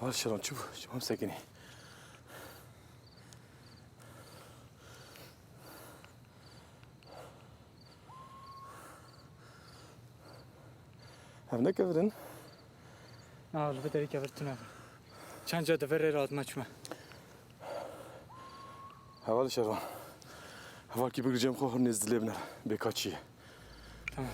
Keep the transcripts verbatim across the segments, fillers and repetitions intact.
Heval Şeron, çi bû? Çi bû, sekinî? Ev ne kevir in? Na, li vê derê kevir tune. Çend ca di vê rê re hatime çûme. Heval Şeron. Hevalkî bigir cem xwe, hûn nêz dilê binere. Bêkaçî ye. Tamam.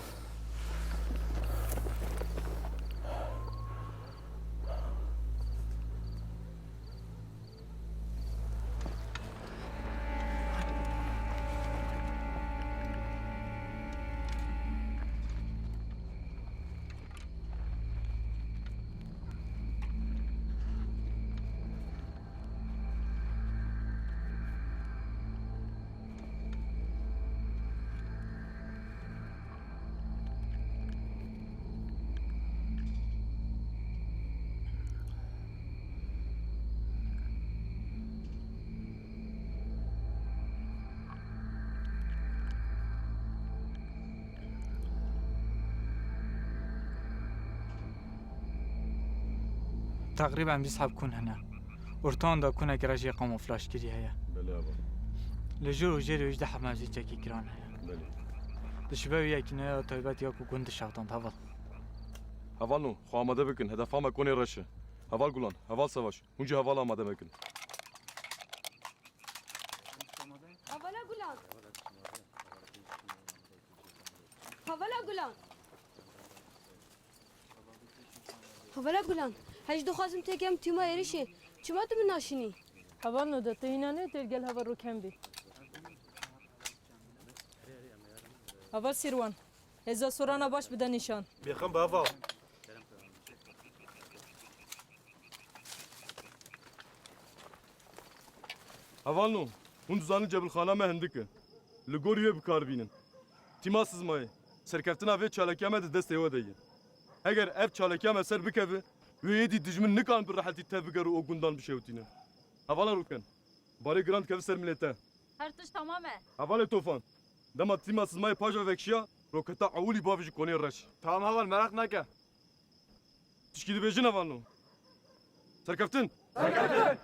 Teqrîben bîst heb kûn hene. Ortayan de kûnekî re jê kamoflajkirî heye. Belê, heval. Li jor û jêrê wî jî du heb mevzî çekîkiran heye. Belê. Di şibe wî yekîneya taybet ya ku gund dişewitand, heval. Hevalno, xwe amade bikin, hedefa me konê reş e. Heval Gulan, heval Savaş, hûn jî heval amade bikin. Hevala Gulan. Hevala Gulan. Hevala Gulan. Hej dixwazim têkem tîma êrişê. Çima tu min naşînî? Hevalno de, tu hîna ne têr gel heval Rokem bî. Heval Sîrwan. Hêza sorana baş bide nîşan. Bêxem be heval. Hevalno, hûn dizanin cebilxana me hindik e. Li gorî wê bi kar bînin. Tîma Sizmayê, serkeftina vê çalakiya me di destê we de ye. Heger ev çalakiya me ser bikeve, wê yê dî dijmin nikarin bi rehetî tev bigere û gundan bişewitîne. Hevala Roken, barê giran dikeve ser milê te. Her tişt tamam e. Hevalê Tofan, dema tîma Sizmayê paş ve vekşiya, roketa ewilî bavêjî konê reş. Tamam heval, meraq neke. Tişkî dibêjin hevalno. Serkeftin! Serkeftin!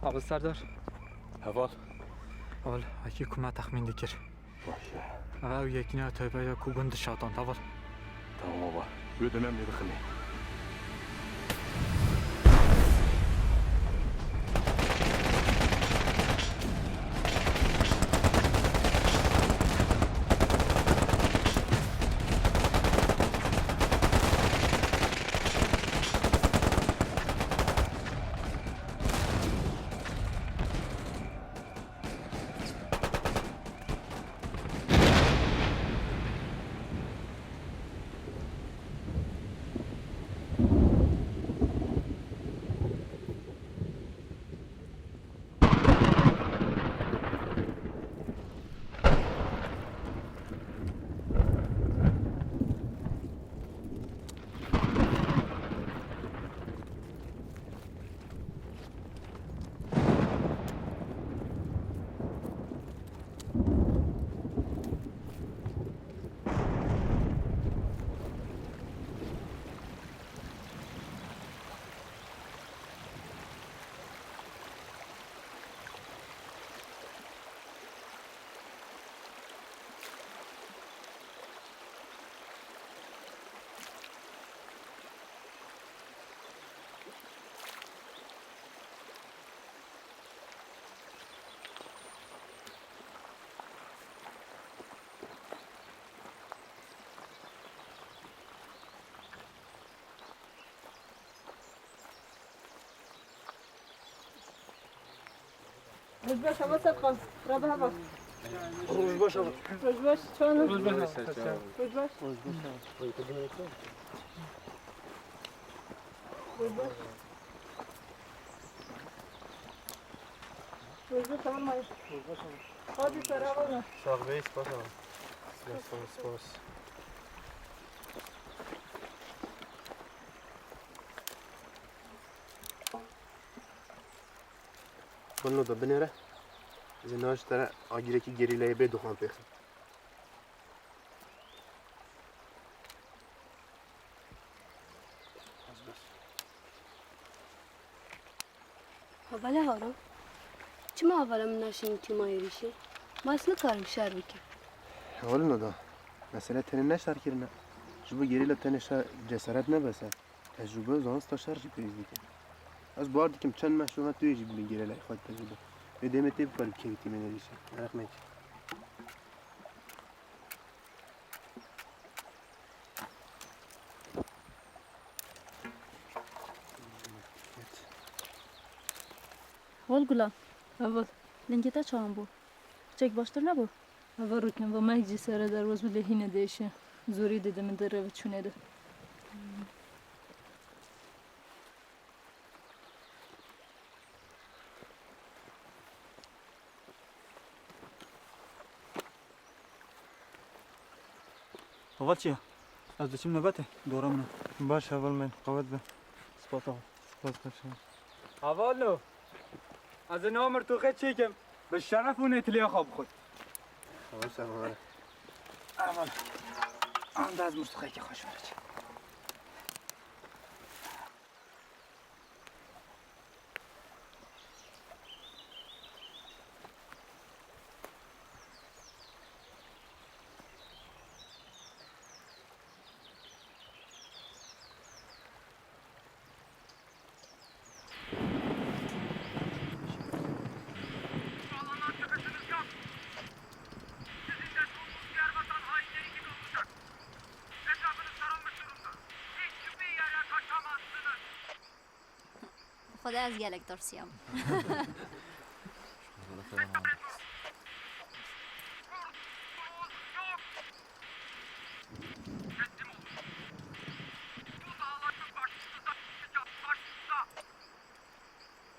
Abi Serdar. Heval. Heval, wekî ku me texmîn dikir. Baş e. Ev ew yekîna teybe ya ku gund dişatan, heval. Tamam baba. Wê dönem lê bixinê. Roj baş, heval Serkan. Rebe heval. Roj baş, heval. Roj baş, çawan e? Roj baş, heval. Roj baş. Roj baş. Roj baş. Roj baş, heval Mayir. Roj baş, heval. Hadi ser heval. Sağ ol, spas, heval. Spas, spas. Xwelno de binêre. Ez ê niha ji te re agîrekî gerîlayê bê dixan pêxim. Hevala Haro, çima hevala min naşînî tîma êrîşê? Ma ez nikarim şer bikim. Xwelno de. Mesele tenê ne şerkirin e. Ji bo gerîla tenê şer cesaret ne bes e. Tecrûbe û zanista şer jî pêwîst dike. Ez bawer dikim çend meh şûna tu yê jî bibî gerîlayê xwe di tecrûbe. Wê demê tê bikarî bikevî tîmên êrîşê. Meraq neke. Hol Gulan, heval, lingê te çawan bû? Hiçek baştir nebû? Heval Rûtnî, va me cî sere derbas bû lê hîne diêşe. Zorî dide min di revê çûnê de. Heval çi ye? Ez diçim nobetê, dora min e. Baş heval min, qewet be. Spas heval. Spas, baş heval. Hevalno, ez ê niha mirtûxê çêkim, bi şeref û nêtiliya xwe bixwin. Heval ser heval. Heval. Anda ez mirtûxekê xwe ji we re çêkim. Bi Xwedê ez gelek tirsiyam.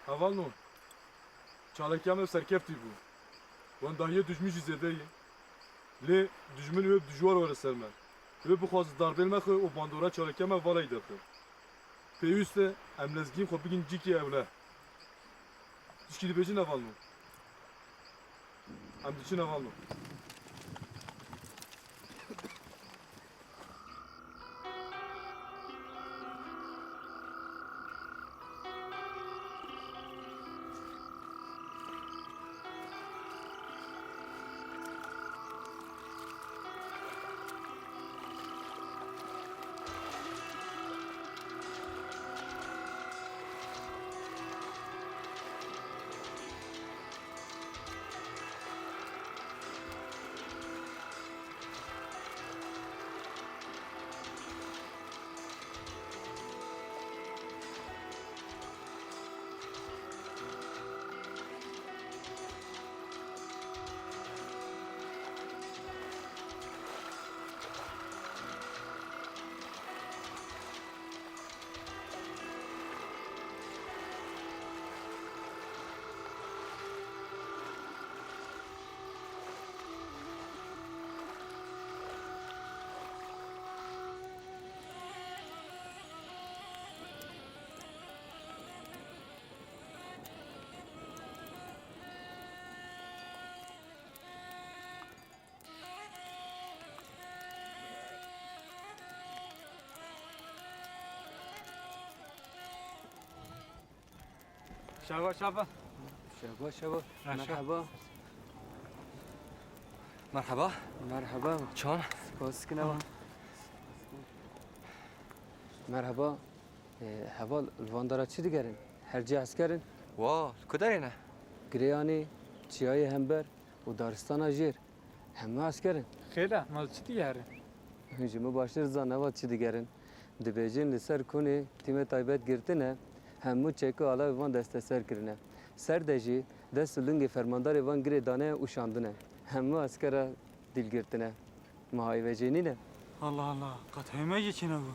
Hevalno, çalakiya me serkeftî bû. Wendahiyê dijmin jî zêde ye. Lê dijmin wê bi dijwar were ser me. Wê bixwaze darbê li me xwe û bandora çalakiya me vala yî derxe. Pêwîst e em lezgîn xwe bigihîn cîkê ewle. Tişkî dibêjin hevalno? Em diçin hevalno. Şeva, şeva. Şeva, şeva. Merhaba. Merhaba. Merhaba. Çon? Spas dikin heval. Merhaba. Ee, heval, li van dara çi digerin? Her cî esker in? Wa, li ku derê ne? Girêyanê, Çiyayê Hember û Daristana Jêr. Hemû esker in. Xêr e, ma li çi digerin? Hûn ji min baştir dizan heval çi digerin. Dibêjin li ser konê tîmê taybet girtine, hemû çek û alavê van desteser kirine. Ser de jî dest û lingê fermandarê van girê dane û şandine. Hemû eskera dîl girtine. Ma hayvecê nîne? Allah Allah, qet heyme jî çênebû.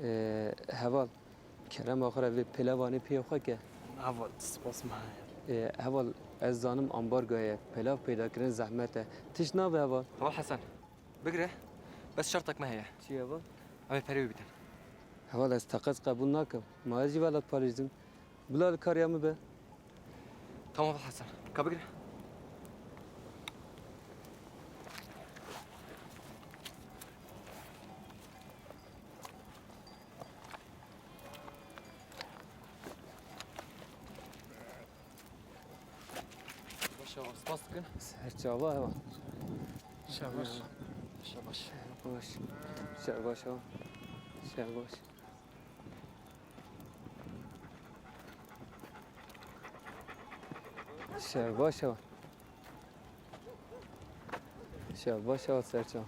Ee, heval, kerema xwe re vê pêlevanê piyê xwe ke. Heval, spas me heye. Ee, heval, ez zanim ambargo heye, pêlav peyda kirin zehmet e. Tişt nabe heval. Heval Hesen, bigire, bes şertek me heye. Çi heval? Em ê perê wî bidin. Heval, ez teqez qebûl nakim. Ma ez jî velat parêzim. Bila li kariya min be. Tamam Hesen. Ka bigire. Baş ya, spas dikin. Serçava heval. Şabaş. Şabaş. Şabaş. Şabaş heval. Şabaş. Şev baş heval. Şev baş heval Serçava.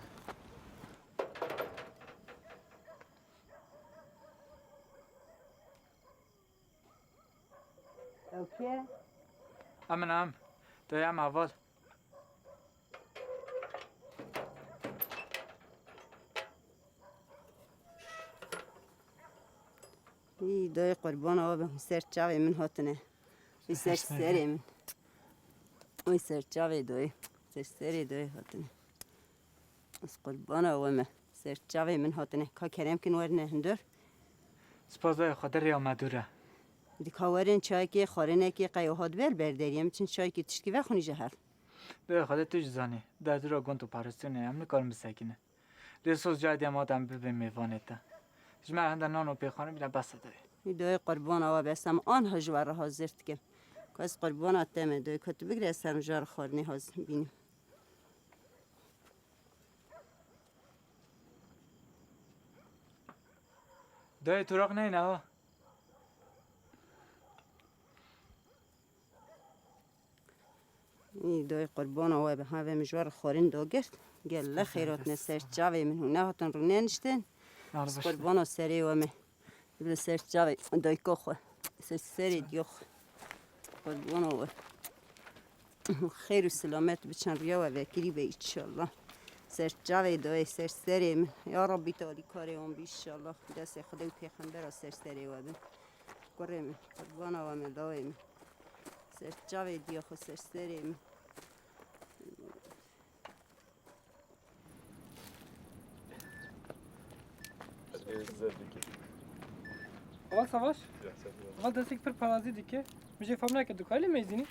Ew kê? Em in em. Tu yê em heval. Î dayê qurbana we bim, ser çavê min hatine. Î ser serê min. Oy ser çavê dayê. Ser serê dayê hatine. Ez qurbana we me. Ser çavê min hatine. Ka kerem kin werine hundir. Spas dayê, xwe derê ya me dûr e. Dika werin çayekê, xwarinekê, qey wiha dibe li ber deriyê min çin çayekê tiştkî vexwinî ji hev. Dayê Xwedê tu jî zanî, derdora gund operasyonê ye, em nikarin bisekinin. Lê soz cayê dî em hatin em bibin mêvanê te. Ji me re hinde nan û pêxanî bîne bes e dayê. Dayê qurbana we bes em anha ji we re hazir dikim. Ku ez qurbana te me dayê, ku tu bigire ez ser mijara xwarinê hazir bînim. Dayê tu req neyne ha. Î, dayê qurbana we be, ha ve min ji we re xwarin dagirt. Gelle xêr hatine ser çavê min, hûn nehatin rûneniştin. Qurbana serê we me. Bi ser çavê dayika xwe. Ser serê diya xwe. Qurbana we. Xêr û silamet biçin riya we vekirî be înşallah. Ser çavê dayê ser serê min. Ya Rabbî talî karê wan bî înşallah. Destê Xwedê û pêxembera ser serê we bin. Kurê min, qurbana we me, dawê min. Ser çavê diya xwe, ser serê min. Heval Savaş? Heval destek pir parazî dike. Min jê fam neke, dikarî lê meyzînî?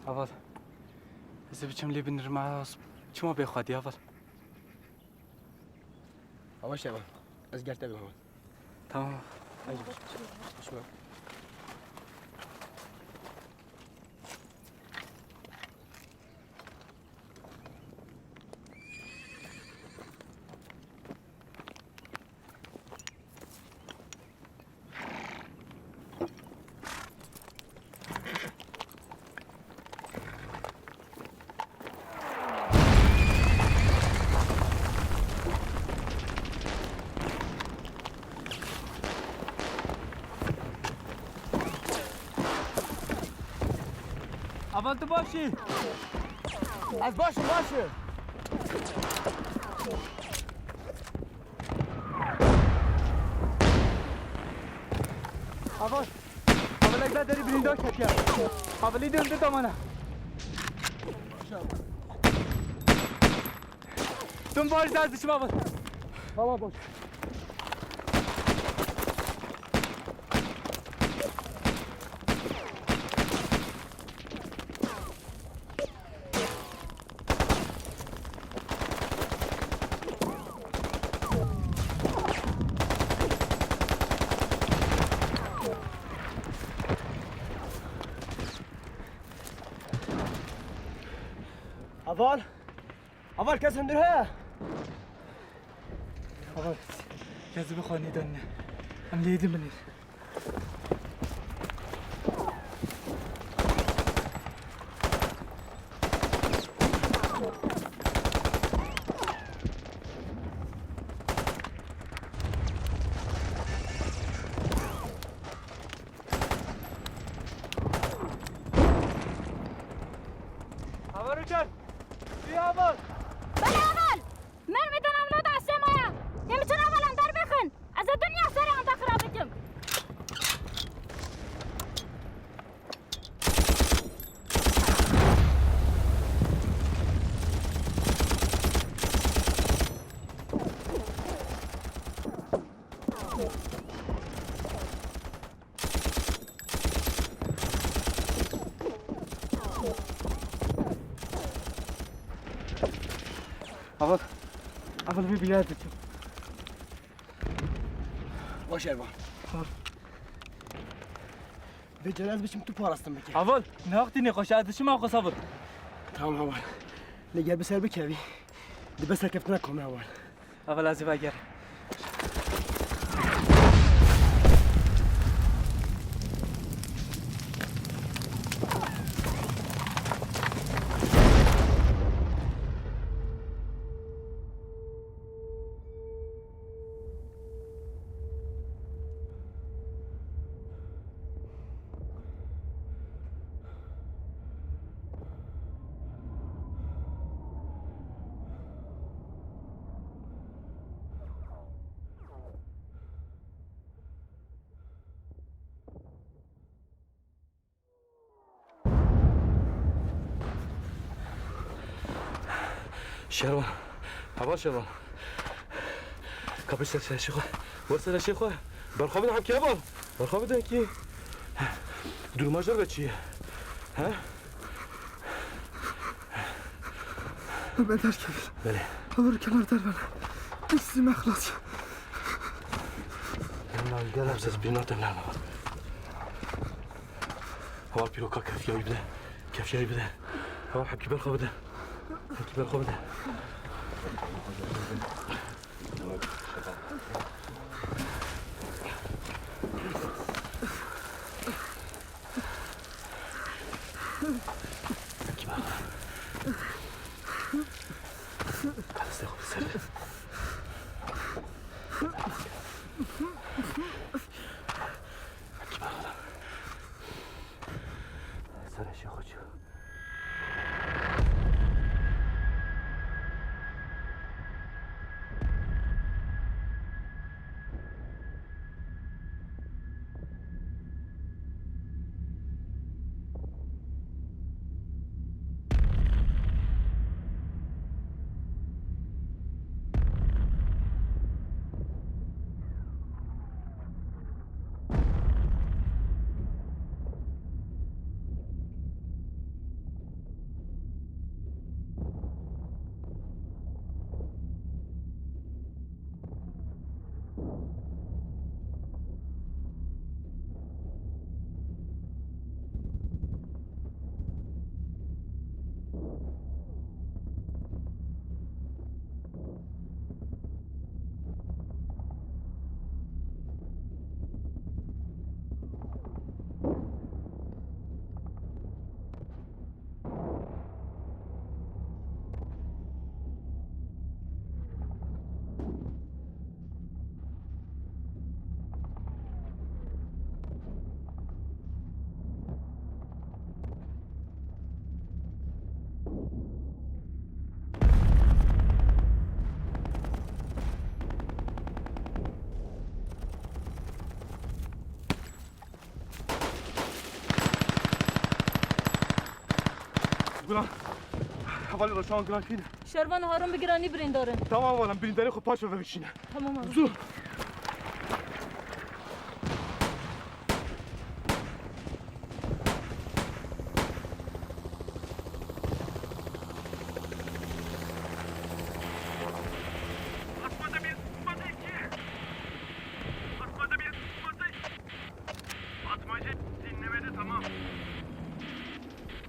Heval. Ez ê biçim lê binirime, çima bê xwedî heval? Heval Şeva, ez gerte bim heval. Tamam. Hadi. Hoş bak. Heval, tu baş î? Ez baş im, baş im. Aval. Aval, ek derî birîndar ketiye. Avalî dön, dön, tamam. Dön, baş ders dişim, Aval. Tamam, baş. Aval. Aval, kes hundir he? Aval, kes bi xwe nîdanine. Em lê din binêr. Haber uçar. Suya bak. Bela bal. Mermi dönemli da semaya. Hem çına falan darbexin. Ez dinya sere anda xirab bikim. Aval, aval vê biliyar diçim. Baş Ervan. Vê cara ez biçim tu parastin bike. Aval, ne wextî nêxweş e, ez dişim xwe sabir. Tamam Aval. Lê ger bi ser bikevî, dibe serkeftina komê Aval. Aval, ez ê vegerim. Şervan. Heval Şervan. Kapış ser, ser şêxwe. Wer ser şêxwe. Berxwe bidin hemkî heval. Berxwe bidin ki. Duruma jor ve çi ye? He? Ömer derkevir. Belê. Heval kenar derben. Destî me xilas. Gel, gel, gel. Ses bir not evladım. Heval pîroka kefyayî bide. Kefyayî bide. Heval hepkî berxwe bide. Hepkî berxwe bide. Hepkî berxwe. Kaliste xwe ser. Hepkî berxwe. Serê şêxo çû. Giran. Hevalê Rewşan Giran kî ne? Şervan Harun bi giranî birîndar in. Tamam heval, em birîndarê xwe paş ve bikişîne. Tamam abi. Zû. Atmaca bir sıkmadı iki. Atmaca bir sıkmadı. Atmaca dinlemede tamam.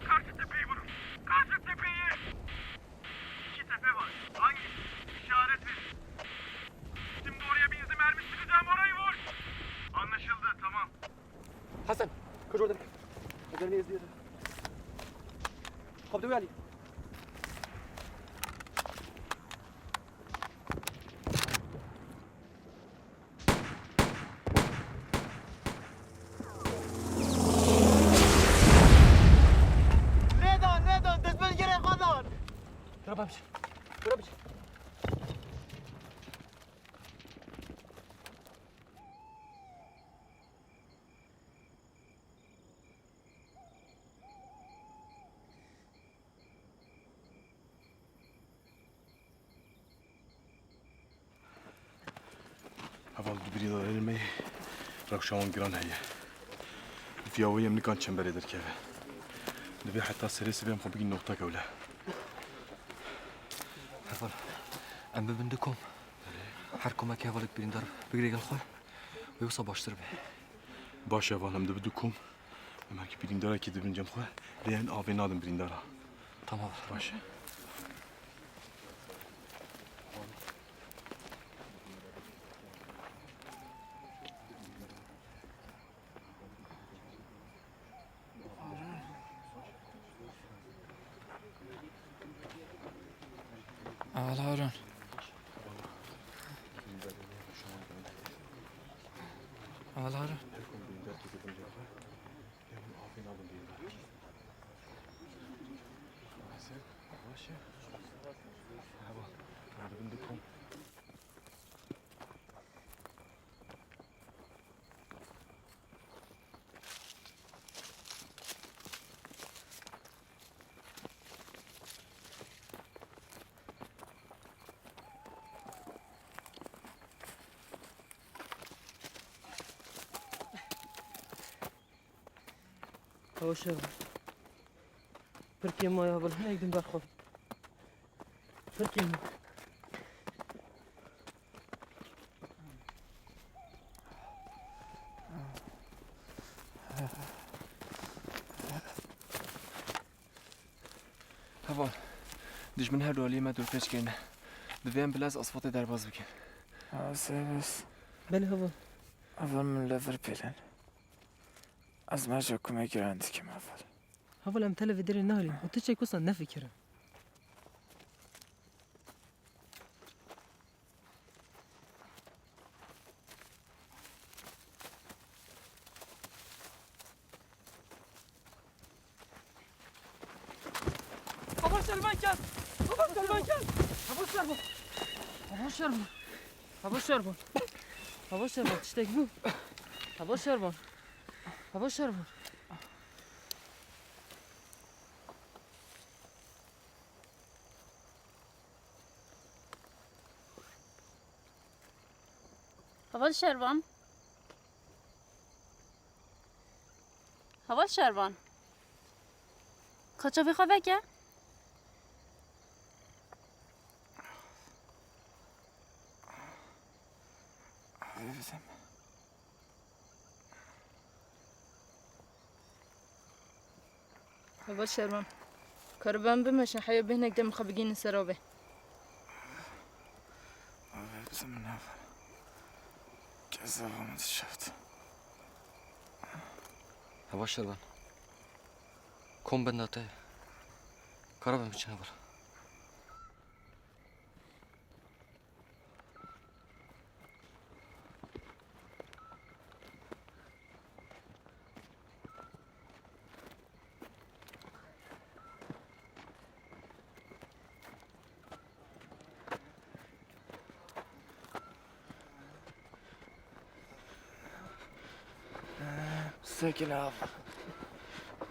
Karşı tepeyi vurun. Karşı tepeyi. İki tepe var. Hangi? İşaret verin. Şimdi oraya bir hızlı mermi sıkacağım, orayı vur. Anlaşıldı, tamam. Hasan, kıç orada bir. Özel ne izliyorsun? Kapıda uyanayım. Nêdan, nêdan, dizmin girê xwe dan. Bira bamşe. Bira bamşe. Heval, di birîndarên me yê rewşa wan giran heye. Viya wê em nikan çemberê derkeve. Divê heta serê sibê em xwe bigîn noqtek ewle. Heval, em bibin du kom. Her komekê hevalek birîndar bigire gel xwe. Wê wisa baştir be. Baş e, heval, em dibi du kom. Em herkî birîndarekî dibin cem xwe. Lê em avê nadin birîndara. Tamam. Baş e. Heval Harun. Heval Harun. Ew şev. Pirkê me ya bil hinek din berxwe. Pirkê me. Heval, dijmin her du aliyê me dorpêç kirine. Divê em bi lez asfaltê derbas bikin. Ha, sê bes. Belê heval. Heval, min li vir pêlin. Ez merca ku me giran dikim, heval. Heval, em tele vê derê nehalîn û tu çek wisa nefikirin. Heval Şervan gel! Heval Şervan gel! Heval Şervan! Heval Şervan! Heval Şervan! Heval Şervan, tiştek bû. Heval Şervan! Heval Şervan! Heval Şervan. Heval Şervan. Ka çavê xwe veke. Vê bizim. Heval Şervan. Karibe em bimeşin, heya bêhnek dem xwe bigihînin ser avê. Avê bizim min heval. Kezava min dişewt. Heval Şervan. Kom benda te. Karibe em biçin heval. Sekin av.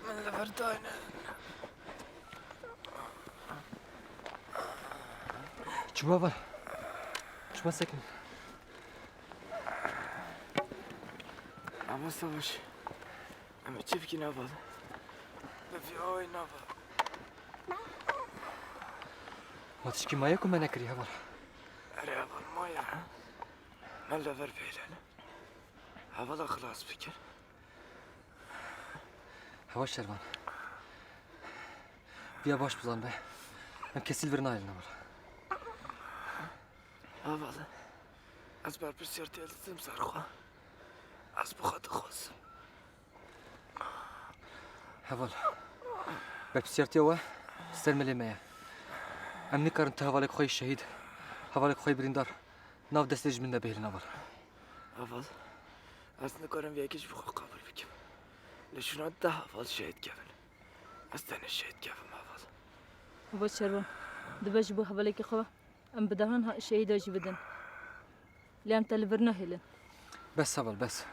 Min li vir dayne. Çûme heval. Çûme sekin. Ama Savaş. Em ê çi bikin heval? Bi vî awayî nava. Ma tişkî maye ku me nekirî heval? Erê heval maye. Me li vir bêlin. Hevala xilas bikir. Heval Şervan. Viya baş bizan be. Em kesî li vir nahêlin heval. Heval. Ez berpirsiyartiyê dizim ser xwe. Ez bi xwe dixwazim. Heval. Berpirsiyartiya we ser milê me ye. Em nikarin tu hevalek xwe yî şehîd, hevalek xwe yî birîndar nav destê ji min de bihêlin heval. Heval. Ez nikarim vê yekê ji bo xwe qebûl bikim. Li şûna deh heval şehîd kevin. Ez tenê şehîd kevim heval. Heval Şervan, dibe ji bo hevalekî xwe em bi dehan ha-, şehîda jî bidin. Lê em te li vir nahêlin. Bes heval, bes.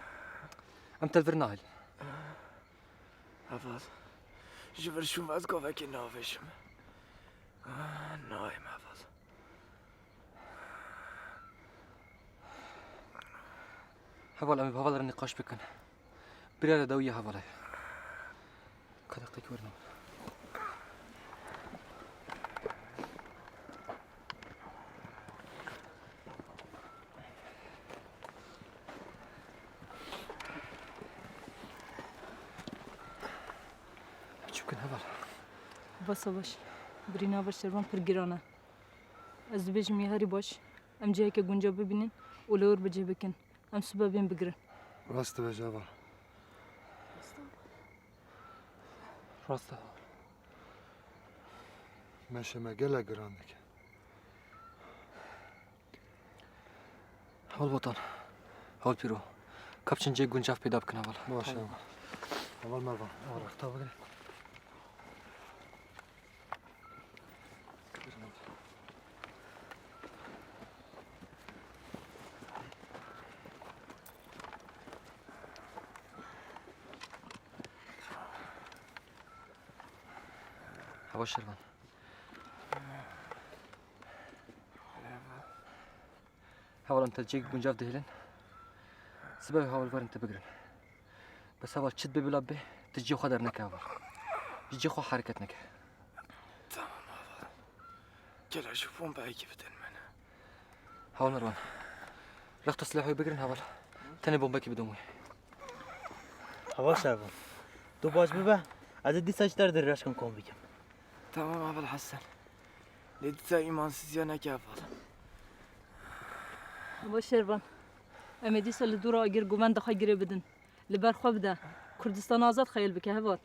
Em te li vir nahêlin. Heval, ji vir şûn ez gavekê navêjim. Ah, nayêm heval. Heval, em ê bi heval re nîqaş bikin. Biryara dawî ya heval e. Ka deqekî were. Çi bikin heval? Basa baş. Birîna baş Şervan pir giran e. Ez dibêjim ya herî baş. Em ciheke guncav bibînin û li wir bi cih bikin. Em sibe bên bigirin. Rast dibêje heval. Rast e. Meşe me gelek giran dike. Heval Botan. Heval Pîro. Ka biçin cihê guncav peyda bikin heval. Baş e. Heval Mervan. Heval rexta bigire. Heval Şervan. Heval em te cihê guncav dihêlin. Sibe wê heval werin te bigirin. Bes heval çi dibe bila bibe, tu cihê xwe derneke heval. Ji cihê xwe hereket neke. Tamam heval. Gel şu bombeyekî bidin min. Heval Mervan. Rexta silahê bigirin heval. Tenê bombekî bidin wê. Heval Şervan. Tu baş bibe, ez ê dîsa ji te re dirêj kim kom bikim. Tamam heval Hesen. Lê dîsa îmansiziya neke heval. Heval Şervan. Em ê dîsa li dûra agir govenda xwe girê bidin. Li ber xwe bide. Kurdistan azad xeyal bike heval.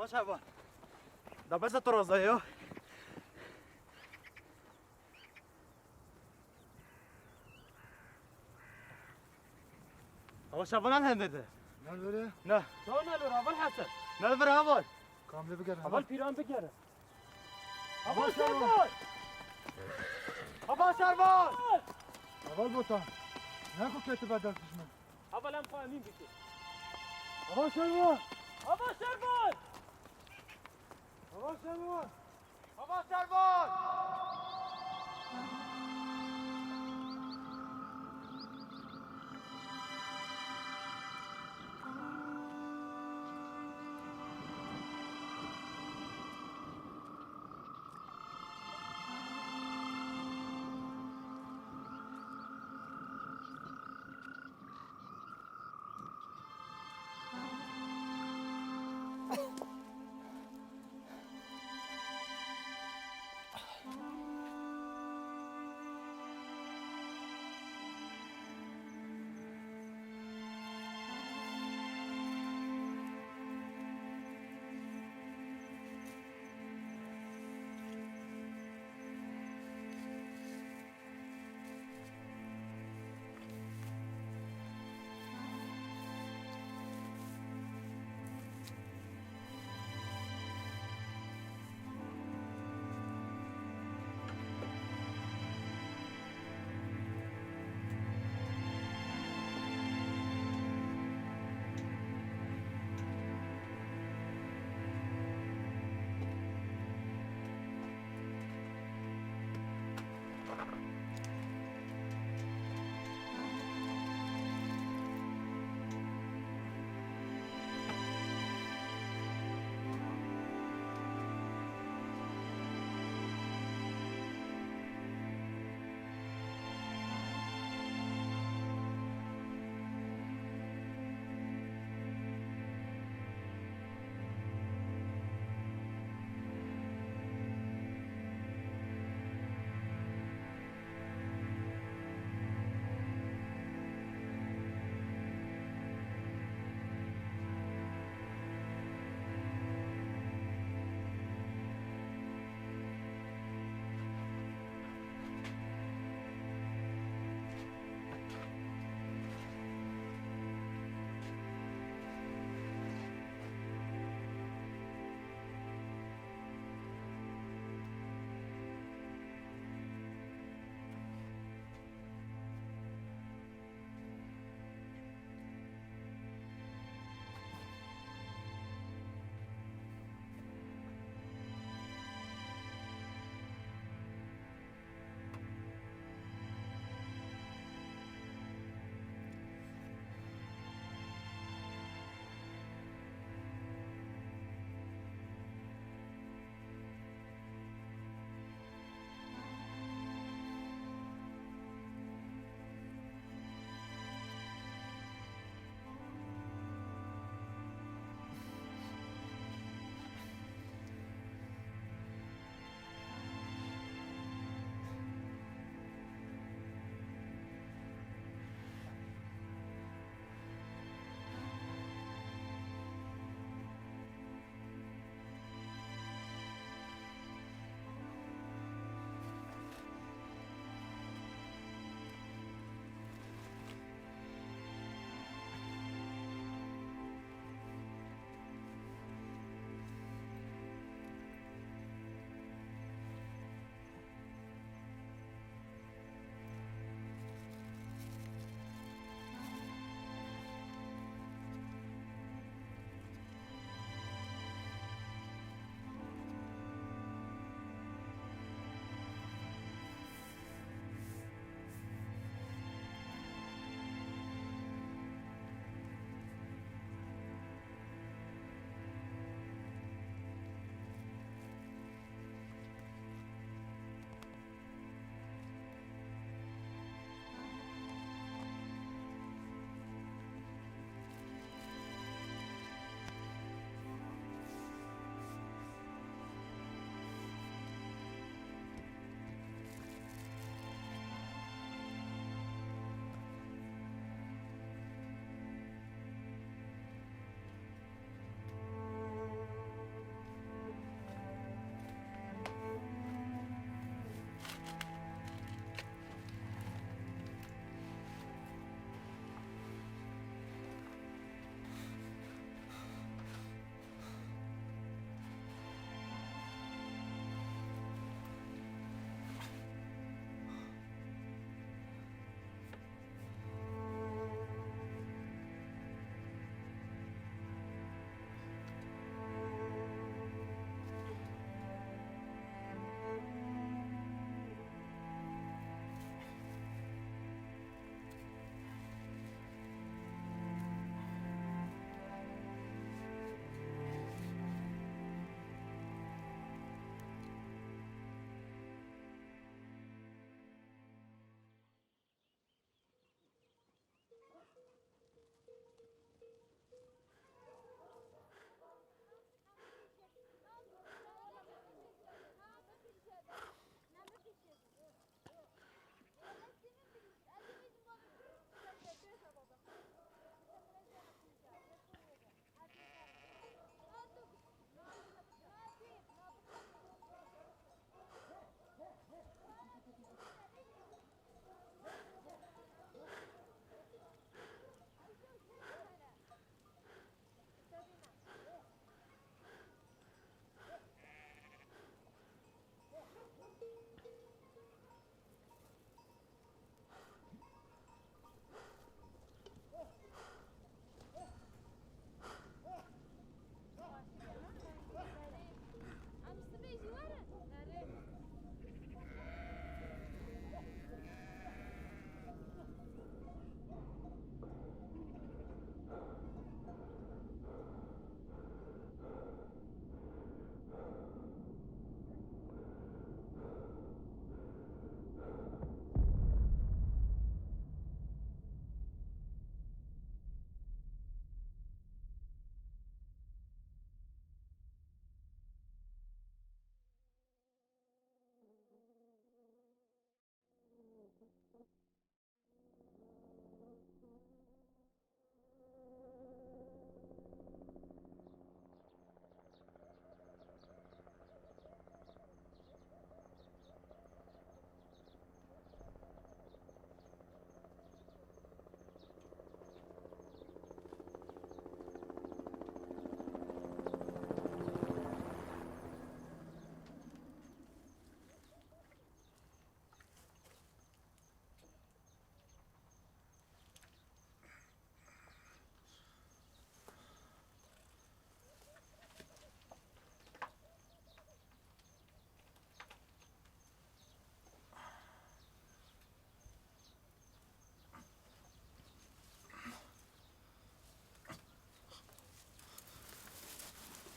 Şervan. Da bes tu roza yo. Ava Şervan hende de. Ne böyle? Ne? Çawa ne lor, Heval Hesen? Ne bir Heval? Kamle bir gel. Heval Pîran bigere. Heval Şervan! Heval Şervan! Heval Botan. Ne ku ketibe dest düşman? Heval em xwe emîn bike. Heval Şervan! Heval Şervan! Heval Şervan! Heval Şervan!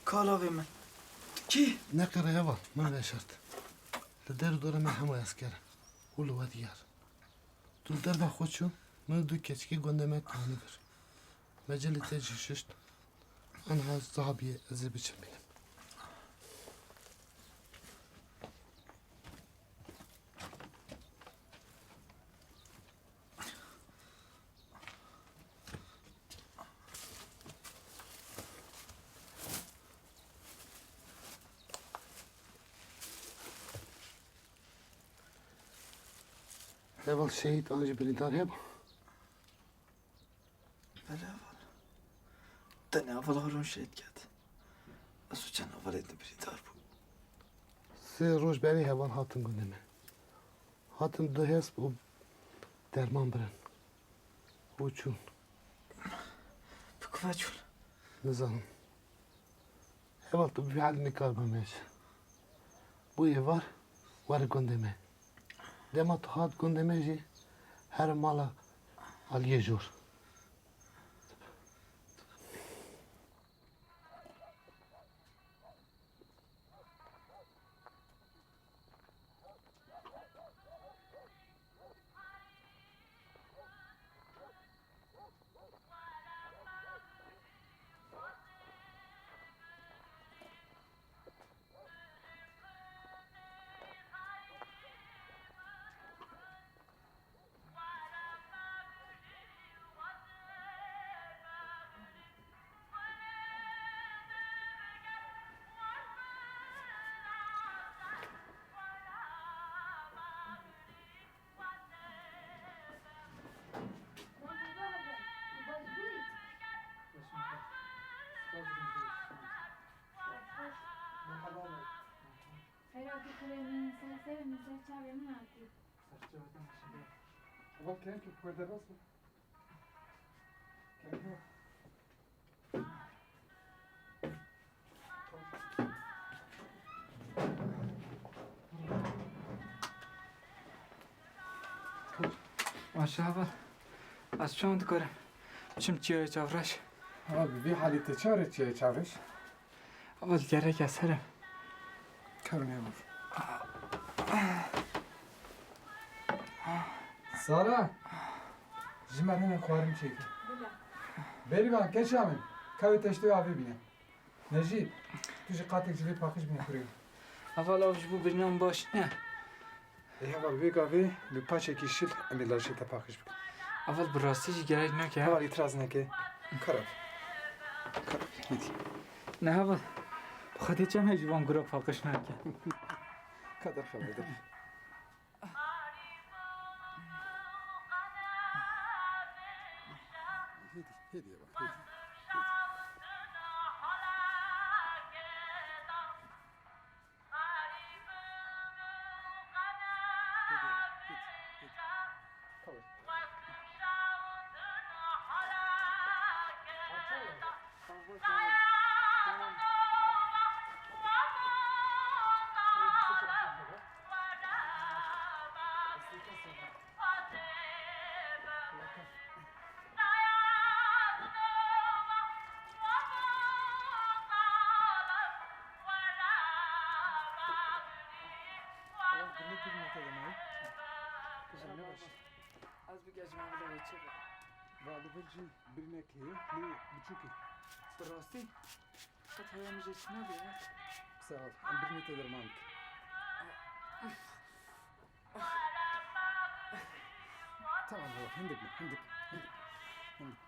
Kalavê min. Tu kî? Neqere heval, min veşart. Li der û dora me hemû esker in. Û li we diyar. Tu li derva xwe çû, min û du keçikê gundê me anî vir. Me cilê te jî şişt. Aniha saha bûye ez ê biçim bînim. Heval şehîd an jî birîndar hebû? Belê heval. Tenê heval Harun şehîd ket. Ez û çend hevalê din birîndar bû. Sê roj berê heval hatin gundê me. Hatin du hesp û derman birin. Û çûn. Bi ku ve çûn? Nizanim. Heval tu bî hal nikar bimêj. Bû êvar were gundê me. Dema tu hat gundê me jî here mala aliyê jor. Xeyra, tu kurê min, ser serê min, ser çavê min hatî. Ser çavê te min şinde. Bak, kerem ki, perde bas bak. Kerem ki bak. Maşallah. Ez çawan dikarim çim çiyayê çavreş? Ha, bi vî halî te çare çiyayê çavreş? Ama gerek ez herim. Kevin ya. Sara, ji me rene xwarin çêke. Bêrivan, keça min, kevê teştoyê avê bîne. Necîb, tu jî qatek ji vê paqij bîne kurê. Heval, ev ji bo birîna min baş ne. Ê heval, vê gavê bi paçekî şil em ê laşê te paqij bikin. Heval, bi rastî jî gerek nake. Heval, îtiraz neke. Kara. Kara. Hêdî. Ne heval. Bi Xwedê çem hê ji van gura paqij nake. Ka derxew, derxew. Hêdî, hêdî heval, hêdî. Hêdî. Hadi, hadi, hadi. Tamam. Tamam, tamam, tamam. Hadi, sıçra, sıçra. Sıçra, sıçra. Tamam, günlük bir noktada mı? Kızım, ne baş? Az bir geçme bile geçecek. Vali bir cin, bir ne ki, ne buçuk ki? Rastî? Qet heya min jê çi nabê, ya? Sağ ol. Em bir nokta derman. Tamam, tamam. Hindik mi? Hindik. Hindik. Hindik.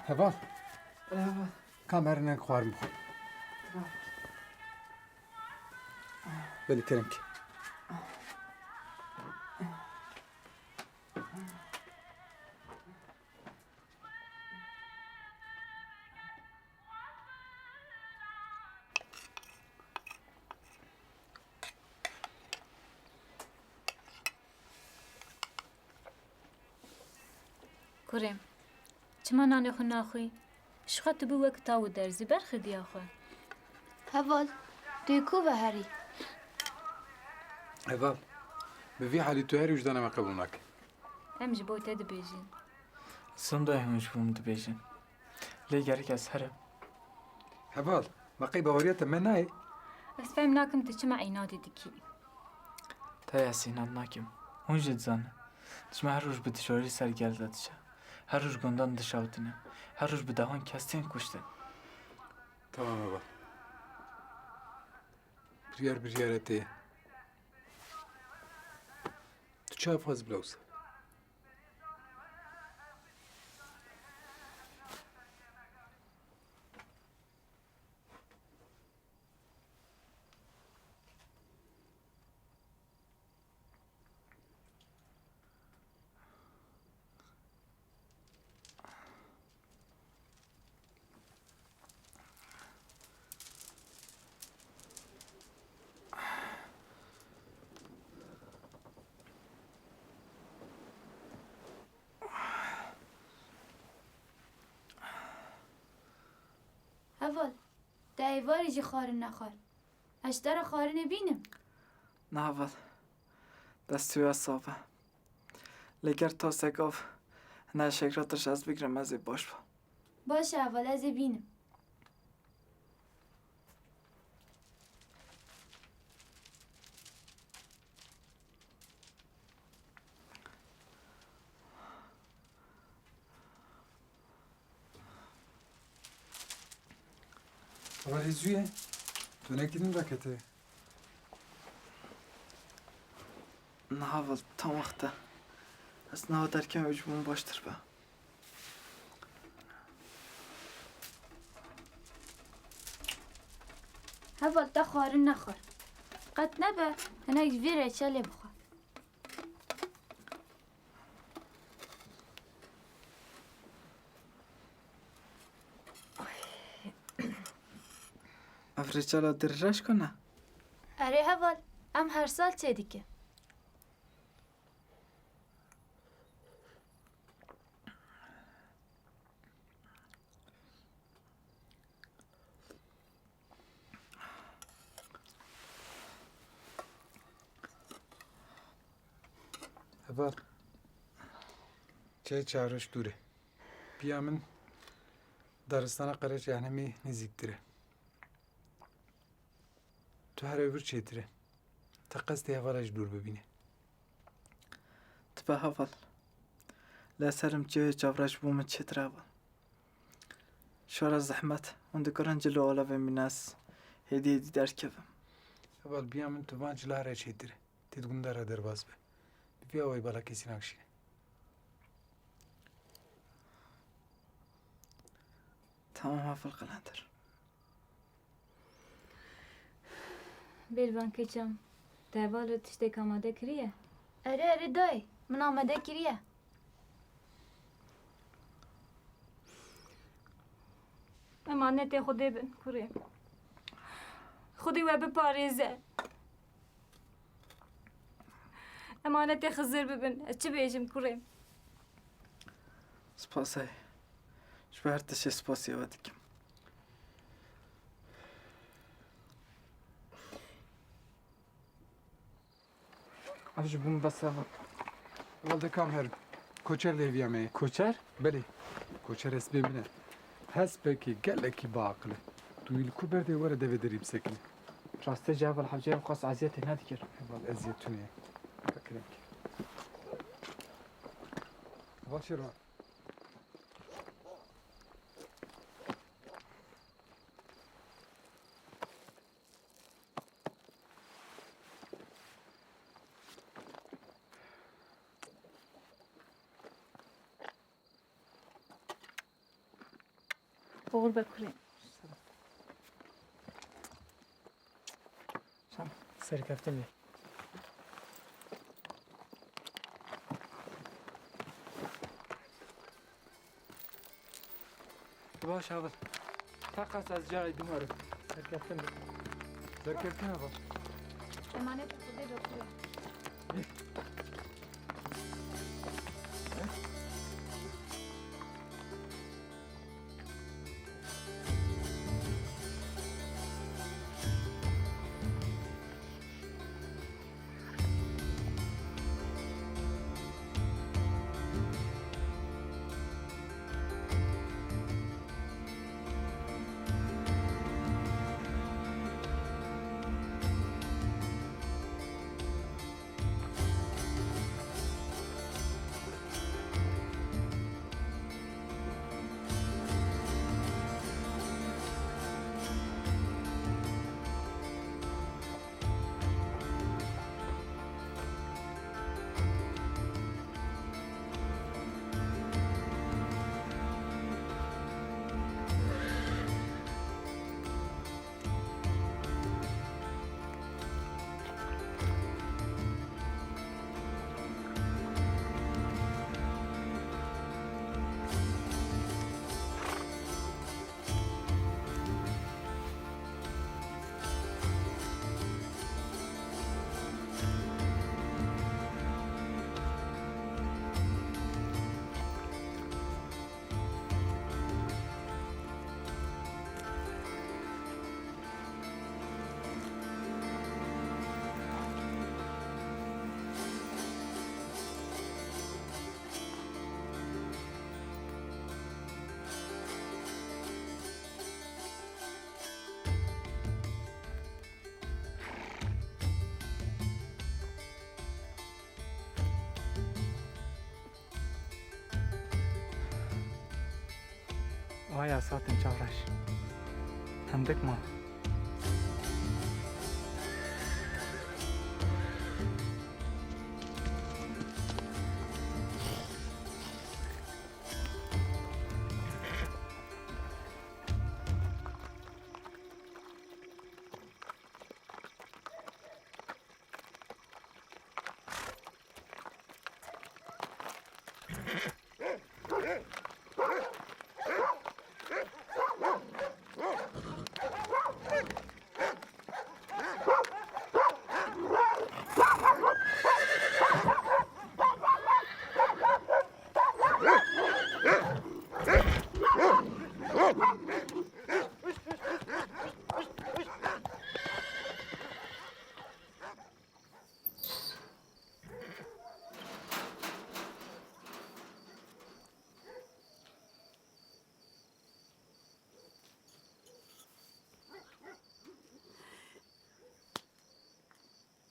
Heval. Heval. Kamerine xwarin bixwe. Tamam. Belê kerem ki. Kurê, çima nanê xwe naxwî? Ji xwe tu bû wek taw û derzî, berxidiya xwe. Heval, tu yê ku ve herî? Heval, Bi vî halî tu herî wijdana me qebûl nake. Em ji bo te dibêjin. Sonda hûn ji bo min dibêjin. Lê gerek ez herim. Heval, me qey baweriya te me nayê? Ez fehm nakim tu çima înadê dikî. Tayê ez înad nakim. Hûn jî dizanin. Dijmin her roj bi dijwarî ser gel de diçe. Her roj gundan dişawitine. Her roj bi dehan kes tên kuştin. Tamam heval. Biryar biryara te ye. Tu çawa dixwazî bila wisa? Heval, te êvarî jî xwarin nexwar. Ez ji te re xwarinê bînim. Na heval, destê wî ya sax be. Lê ger tasek av hine eşek re tirş ez bigrim, ez ê baş bim. Baş e heval, ez ê bînim. Heval, hê zû ye. Tu nekî din vekete. Na heval, tam wext e. Ez niha derkevim, ji bo min baştir be. Heval, te xwarin nexwar. Qet nebe, hinek ji vê reçelê bixwe. Ev reçela dirî reşka ne? Erê heval, em her sal çêdikin. Heval, çayê Çavreş dûr e. Piya min daristana Qereçê Enemê nêzîktir e. Tu here vir çêtir e. Te qestê hevala jî dûr bibîne. Tipe heval. Lê ez herim çayê Çavreş bo min çêtir e heval. Şara zehmet, hûn dikarin cil û alevên bîne, ez hêdî hêdî derkevim. Heval, biya min tu van cila re çêtir e. Tê di gunda re derbas be. Bi vî awayî bala kesî nakişîne. Tamam heval Qelender. Bêrvan keçam, te heval re tiştek amade kiriye? Erê, erê dayê, min amade kiriye. Emanetê Xwedê bin, kurê. Xwedê we biparêze. Emanetê Xizir bibin. Ez çi bêjim kurê? Spas ey. Ji ber tiştê spasî we dikim. Ev ji bo min bes e. Welde kam herim. Koçer li hêviya me ye. Koçer? Belê. Koçer hespê min e. Hespekî gelekî biaqil e. Tu wî li ku berdê were devê derî bisekine. Rastê jî heval hewceyê xwest eziyetê nedikir. Heval eziyet tune ye. Ka kerem ke. Heval Şêrvan. Oxir be kurê. Serkeftin be. Baş heval. Teqas ez cayê bimarim. Serkeftin be. Serkeftin heval. Emanetê Xwedê be kurê. Haya saetên çar reş. Hindik man.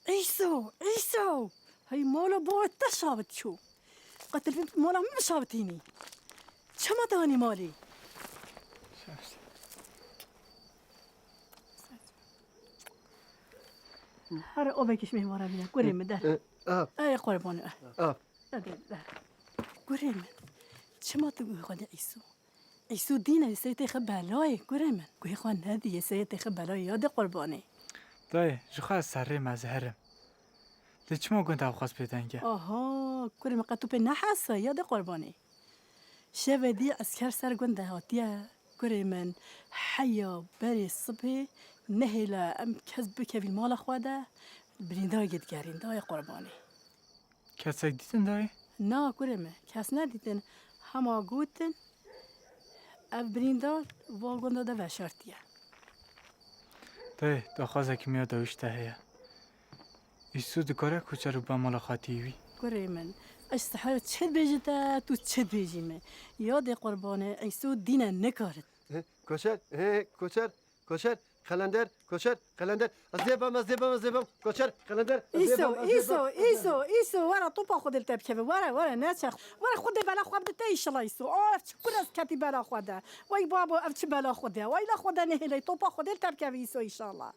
Îso, Îso! Hey mala bo te şabit çû. Qetil bin mala min şabitînî. Çima te anî malê? Here ovekî ji mêvara bîne. Kurê min der. E, e, av. Ey qurbanê. Av. Hadi der. Kurê min. Çima tu guhê xwe de Îso? Îsû dîne li serê têxe belayê, kurê min. Guhê xwe nedî yê serê têxe belayê, ya dê qurbanê. Dayê, ji xwe ez serrê me, ez herim. Lê çima gund ew qas bêdeng e? Aha, kurê min, qet tu pê nehese, ya dê qurbanê. Şevê dî esker ser gund de hatiye, kurê min, heya berê sibê nehêle em kes bikevî mala xwe de, birîndar gê digerîn, dayê qurbanê. Kesek dîtin dayê? Na, kurê min, kes nedîtin. Hema gotin, ev birîndar va gunda de veşartiye. Dayê, daxwazekî min ya dawîş te heye. Îsû dikare koçer û bamala xatiyê wî. Kurê min, ez ji te heya çi dibêjim te, tu çi dibêjî min. Ya dê qurbanê, Îsû dîne nikarit. He, koçer, he, koçer, koçer, qelender, koçer, qelender. Ez dê bam, ez dê bam, ez dê bam. Koçer, qelender, ez dê bam, ez dê bam. Îso, Îso, Îso, were topa Xwedê li te bikeve. Were, were, neçe. Were Xwedê bela xwe bide te înşallah Îso. Of, çi kur ez ketî bela xwe de. Wey babo, ev çi bela Xwedê. Wey la Xwedê nehêley, topa Xwedê li te bikeve Îso înşallah.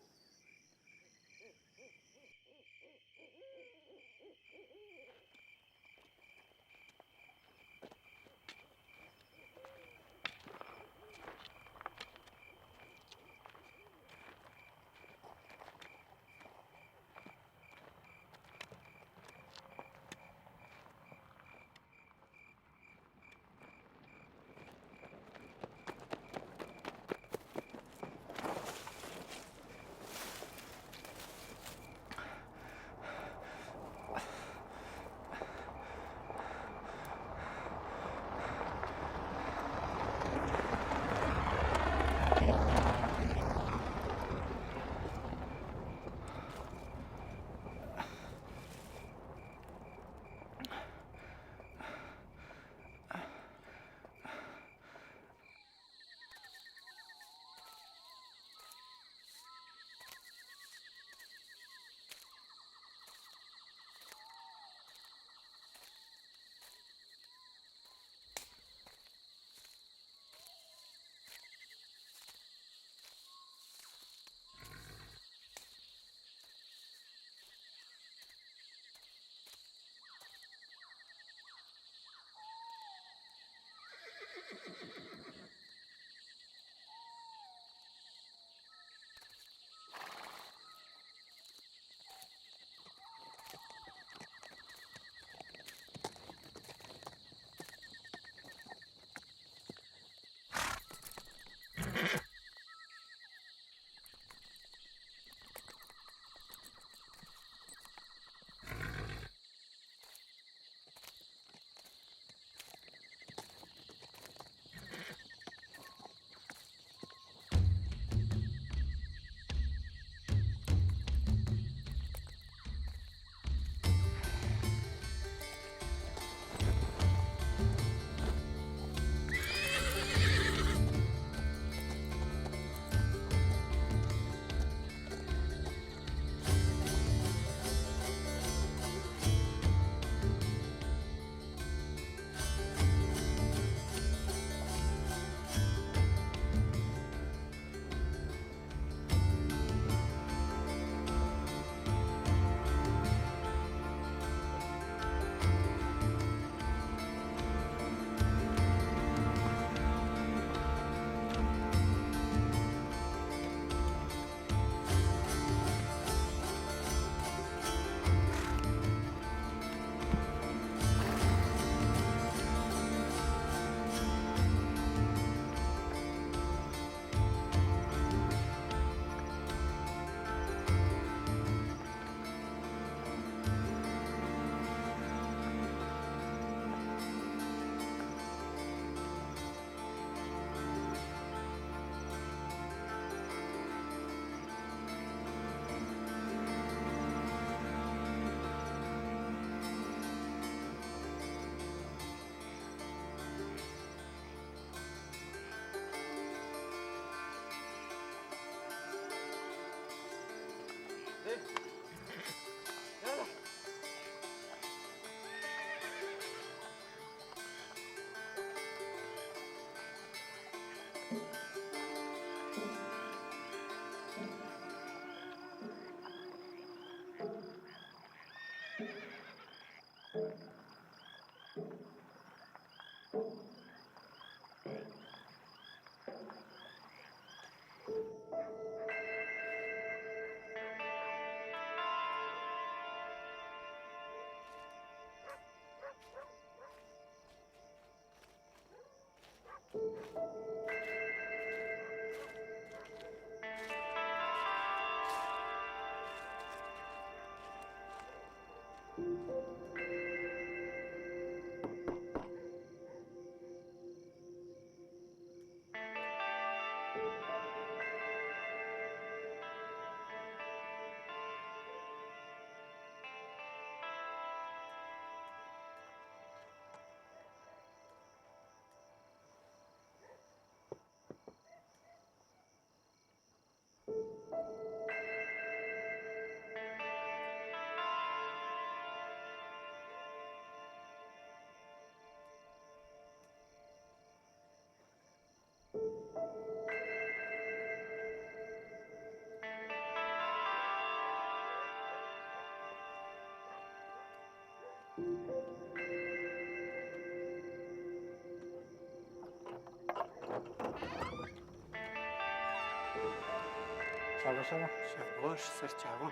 Çava, çava. Şevbaş, ser çavan.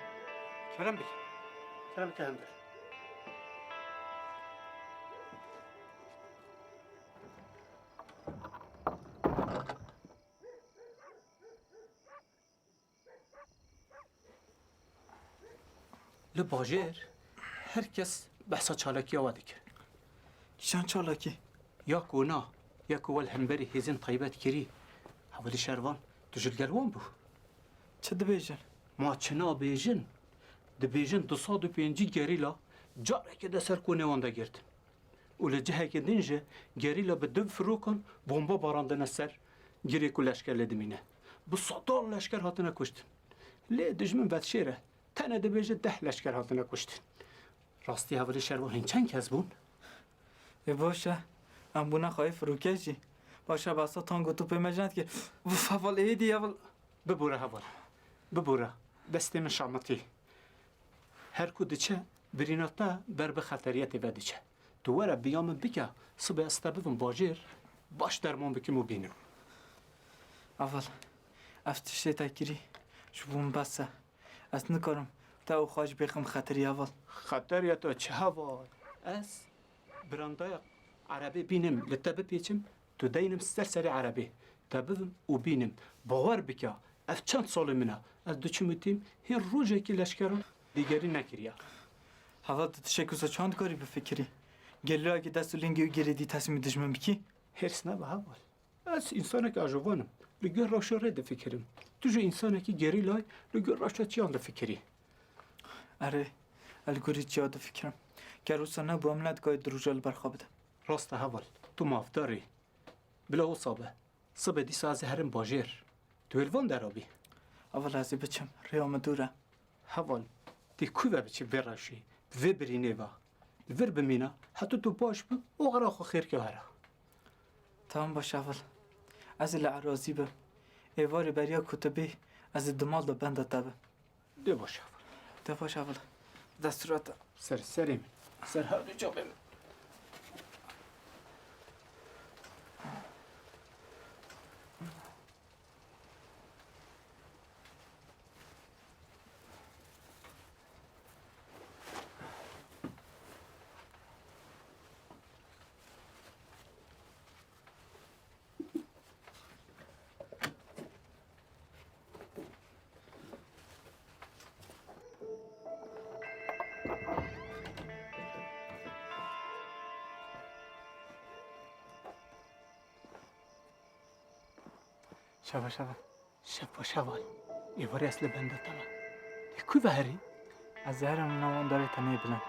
Kerem bike. Kerem bike hundir. Li bajêr her kes behsa çalakiya we dikir. Kîjan çalakî? Ya ku na, ya ku we li hemberî hêzên taybet kirî. Hevalî Şervan, tu ji li gel wan bû? Çi dibêjin? Ma çi nabêjin? Dibêjin du sed û pêncî gerîla careke de ser konê wan de girtin. Û li cihekê din jî gerîla bi div firokan bomba barandine ser girê ku leşker lê dimîne. Bi sedan leşker hatine kuştin. Lê dijmin vedşêr e. Tenê dibêje deh leşker hatine kuştin. Rastî hevalê Şervan hîn çend kes bûn? Ê baş e. Em bûne xweyê firokeyê jî. Baş e, behsa tank û topê me jî nedikir. Uf, heval êdî heval. Bibûre heval. Bibûre. Destê min şamitî. Her ku diçe, birîna te ber bi xeteriyetê ve diçe. Tu were biya min bike, sibê ez te bibim bajêr, baş derman bikim û bînim. Heval, ev tiştê te kirî ji bo min bes e. Ez nikarim te û xwe jî bêxim xeterî heval. Xeteriya te çi heval? Ez birandaya erebê bînim, li te bipêçim, tu deynim ser serê erebê. Te bibim û bînim. Bawer bike, ev çend salê min e. Ez diçim û têm, hê rojekî leşkeran dîgerî nekiriye. Heval, tu tiştek wisa çawa dikarî bifikirî? Gerîlayekî dest û lingê wî girêdî teslîmî dijmin bikî? Hêrs nebe heval. Ez însanekî ajovan im. Li gor rewşa rê difikirim. Tu jî însanekî gerîlayî li gor rewşa çiyan difikirî. Erê, ez li gorî çiya difikirim. Ger wisa nebû, em nedikarî du roja li ber xwe bidin. Rast e heval, tu mafdar î. Bila wisa be. Sibê dîsa ez ê herim bajêr. Tu ê li van dera bî. Heval, ez ê biçim. Rêya min dûr e. Heval, tu ku ve biçî vê rewşê, vê birînê ve? Li vir bimîne, heta tu baş bî, o xera xwe xêr ke here. Tamam baş heval. Ez ê li erazî bim. Êvarê beriya ku tu bê, ez ê di mal de benda te bim. De baş heval. De baş heval. Dest û rê te. Ser serê min. Ser her du çavê min. Şeva, şeva. Şeva, şeva. Êvarê ez li benda te me. Lê ku ve herî? Ez ê herim nav wan darê tenê bilind.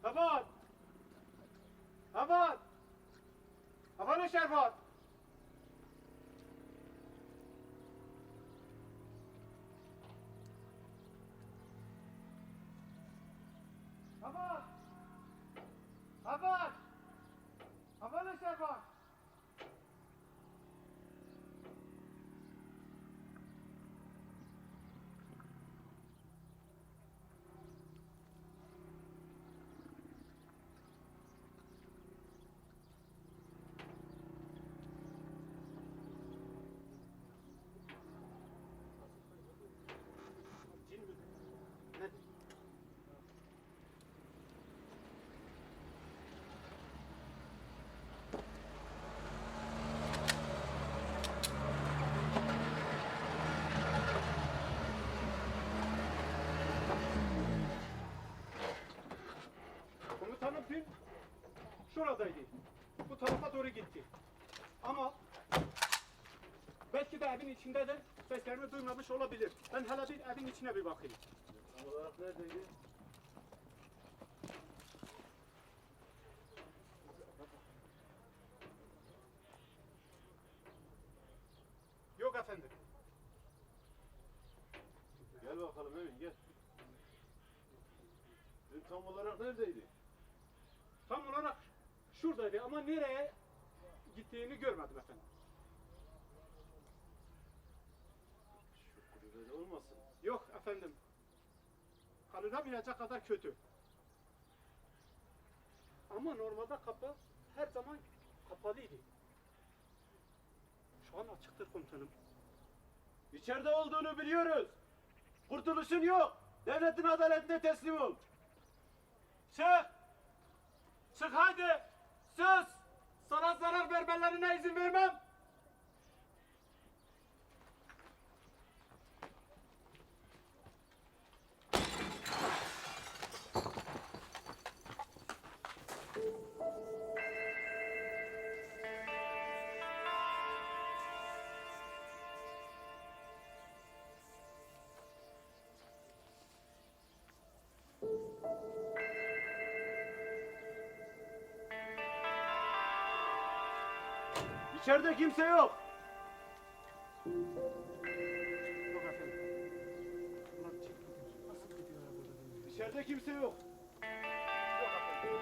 Heval! Heval! Hevalê Şervan! Heval! Heval! Hevalê Şervan! Komutanım dün şuradaydı. Bu tarafa doğru gitti. Ama belki de evin içindedir. Seslerini duymamış olabilir. Ben hele bir evin içine bir bakayım. Tam olarak neredeydi? Yok efendim. Gel bakalım Emin, gel. Dün tam olarak neredeydi? Tam olarak şuradaydı ama nereye gittiğini görmedim efendim. Şu kulübede olmasın? Yok efendim. Kaldıramayacak kadar kötü. Ama normalde kapı her zaman kapalıydı. Şu an açıktır komutanım. İçeride olduğunu biliyoruz. Kurtuluşun yok. Devletin adaletine teslim ol. Çık! Çık haydi! Sus! Sana zarar vermelerine izin vermem. İçeride kimse yok. Yok efendim. Bunlar çekti. Nasıl gidiyor ya burada bilmiyorum. İçeride kimse yok. Yok efendim.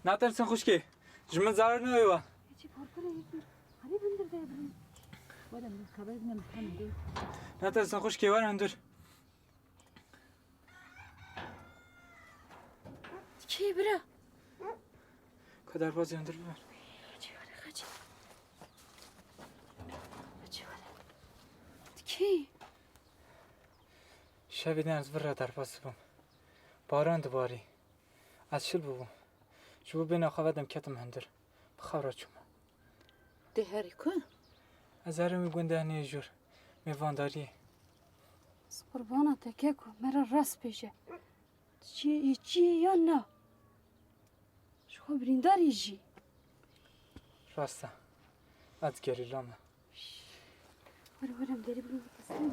Natersin xwişkê. Ji min zarar nayê we. Hiçî korkure yekî. Herî bindir de birin. Were min xeber bine min hemen de. Natersin xwişkê, were hundir. Kê bira? Ka derbazê hundir biber. Xaçî were, xaçî. Xaçî were. Kê? Şevê din ez vir re derbas bûm. Baran dibarî. Ez şil bûbûm. Ji bo bêhna xwe vedim ketim hundir. Bi xew re çûme. Dê herî ku? Ez herim wî gundê henê jûr. Mêvandariyê. Ez qurbana te keko, me re rast bêje. Tu çi yê, çi yê yan na? Ji xwe birîndarî jî. Rast e. Ez gerîla me. Were, were, em derî bikin, bikin.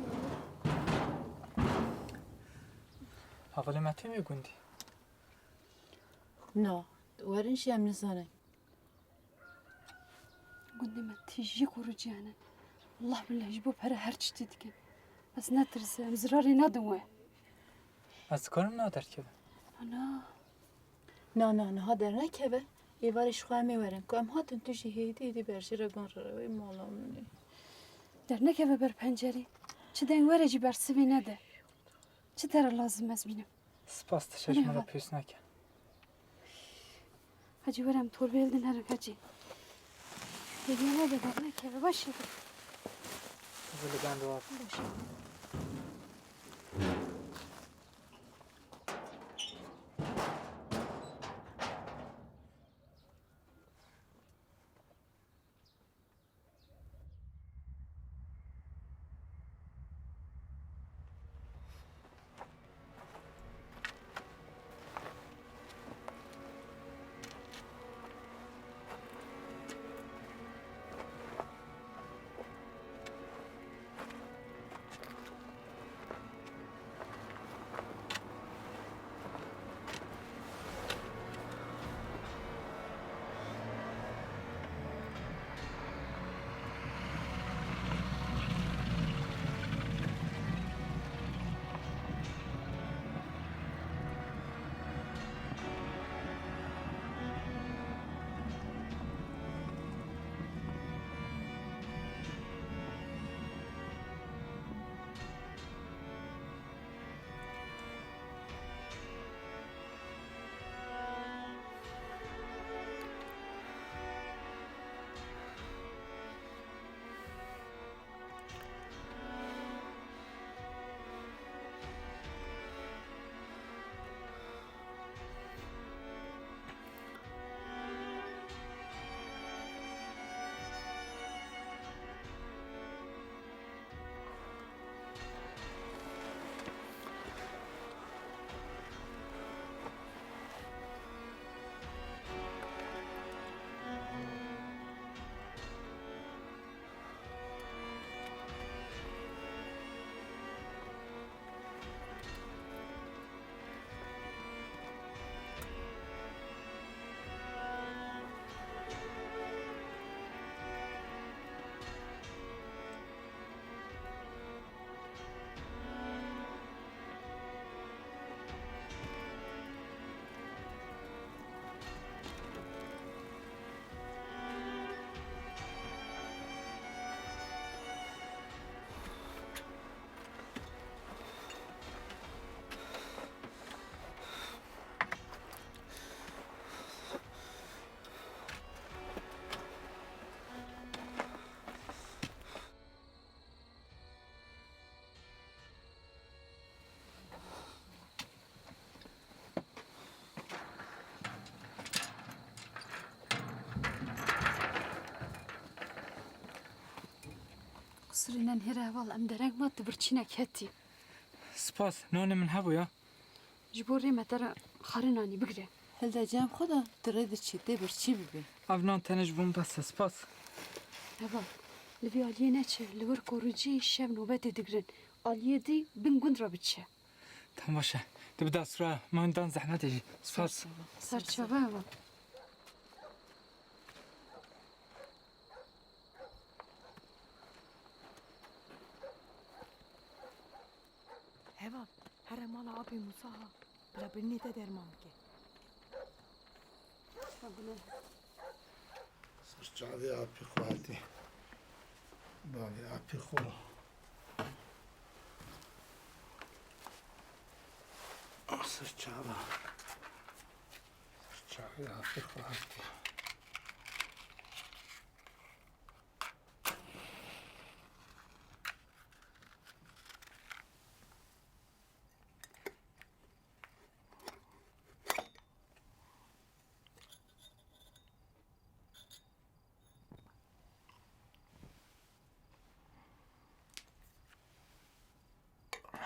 Hevalê me tê wê gundî? Na, werin jî em nizanin. Gundê me tijî qurûciyan in. Allah billah ji bo pere her tiştî dikin. Bes netirse, em zirarê nadin we. Ez dikarim niha derkevim? Ana. Na, na, niha dernekeve. Êvarê ji xwe em ê werin. Ku em hatin tu jî hêdî hêdî berjêre gan re wê mala min ê. Dernekeve ber pencerê. Çi deng were jî bersivê nede. Çi te re lazim ez bînim. Spas, tu şaş min re pês nake. Hacî, were em torbeyê li din herin, Hacî. Hêdî nebe, dernekeve, baş e. Hadi li bende var. Baş e. Qusirî nenhêre heval, em dereng ma tu birçînek hetî. Spas, nanê min hebû ya. Ji bo rê me te re xwarin anî, bigire. Hilde cem xwe de, tu rê diçî, tê birçî bibî. Ev nan tenê ji bo min bes e, spas. Heval, li vî aliyê neçe, li wir korûcî şev nobetê digirin. Aliyê dî bin gund re biçe. Tamam, baş e. Tu bi destûra min dan zehmetê jî. Spas. Ser çava. Ser çava heval. Heval, here mala apê Musa ha. Bila birînê te derman bike. Ser çavê apê xwe hatî. Bavê apê xwe. Ser çava. Ser çavê apê xwe hatî.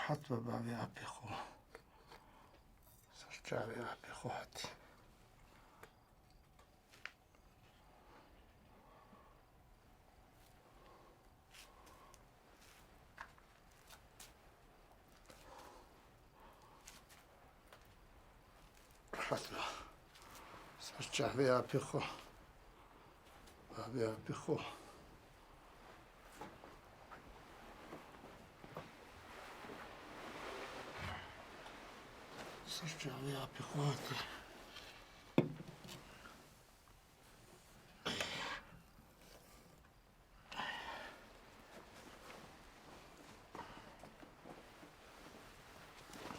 Rehet be bavê apê xwe. Ser çavê apê xwe hatî. Rehet be. Ser çavê apê xwe. Bavê apê xwe. Ser çavê apê xwe hatî.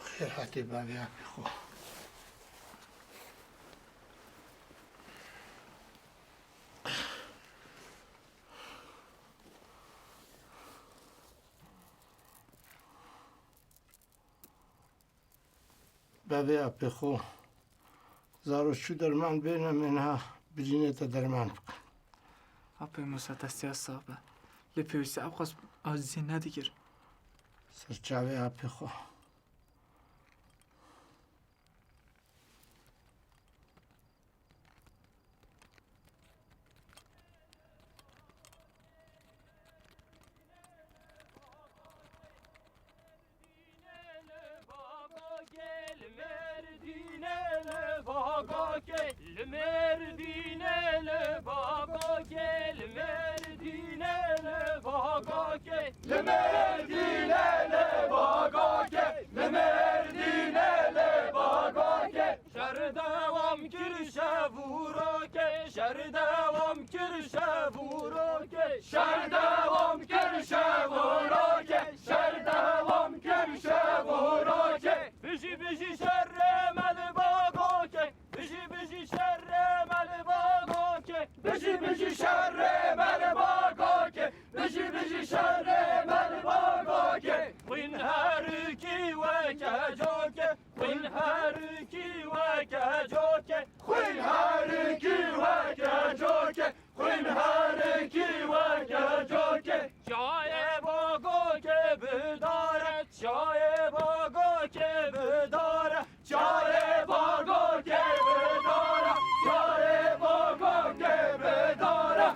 Xêr hatî bavê apê xwe. Bavê apê xwe. Zaro çû derman bêne, me niha birînê te derman bikin. Apê Musa, destiya sax be. Lê pêwîstî ewqas acizî nedigir. Ser çavê apê xwe. Li Mêrdînê li Bagakê, li Mêrdînê li Bagakê, li Mêrdînê li Bagakê, li Mêrdînê li Bagakê, li Mêrdînê li Bagakê. Şer dewam kir şev û rokê, şer dewam kir şev û rokê, şer dewam kir şev û rokê, şer dewam kir şev û rokê. Bijî, bijî şerê me li Bagokê, bijî, bijî şerê me li Bagokê, bijî, bijî şerê me li Bagokê, bijî, bijî şerê me li Bagokê. Xwîn herikî weke cokê. Xwîn herikî weke cokê. Xwîn herikî weke cokê. Xwîn herikî weke cokê. Çayê Bagokê bidare, çayê Bagokê bidare, çayê Bagokê bidare, çayê Bagokê bidare.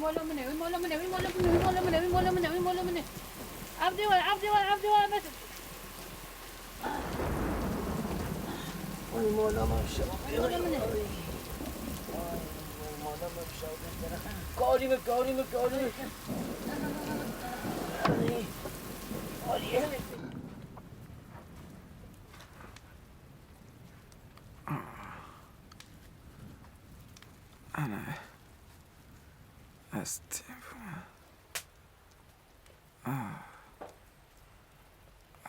Mala min e, wî mala min e, wî mala min e, wî mala min e, wî mala min e, wî mala min e. Evdê we, evdê we, evdê we, evdê we. Ay mala min şew. Ay mala min e. Ay, ay mala min şew. Karî min, karî min, karî min. Ay, ay. Ana. Ez têm bûme. Ah.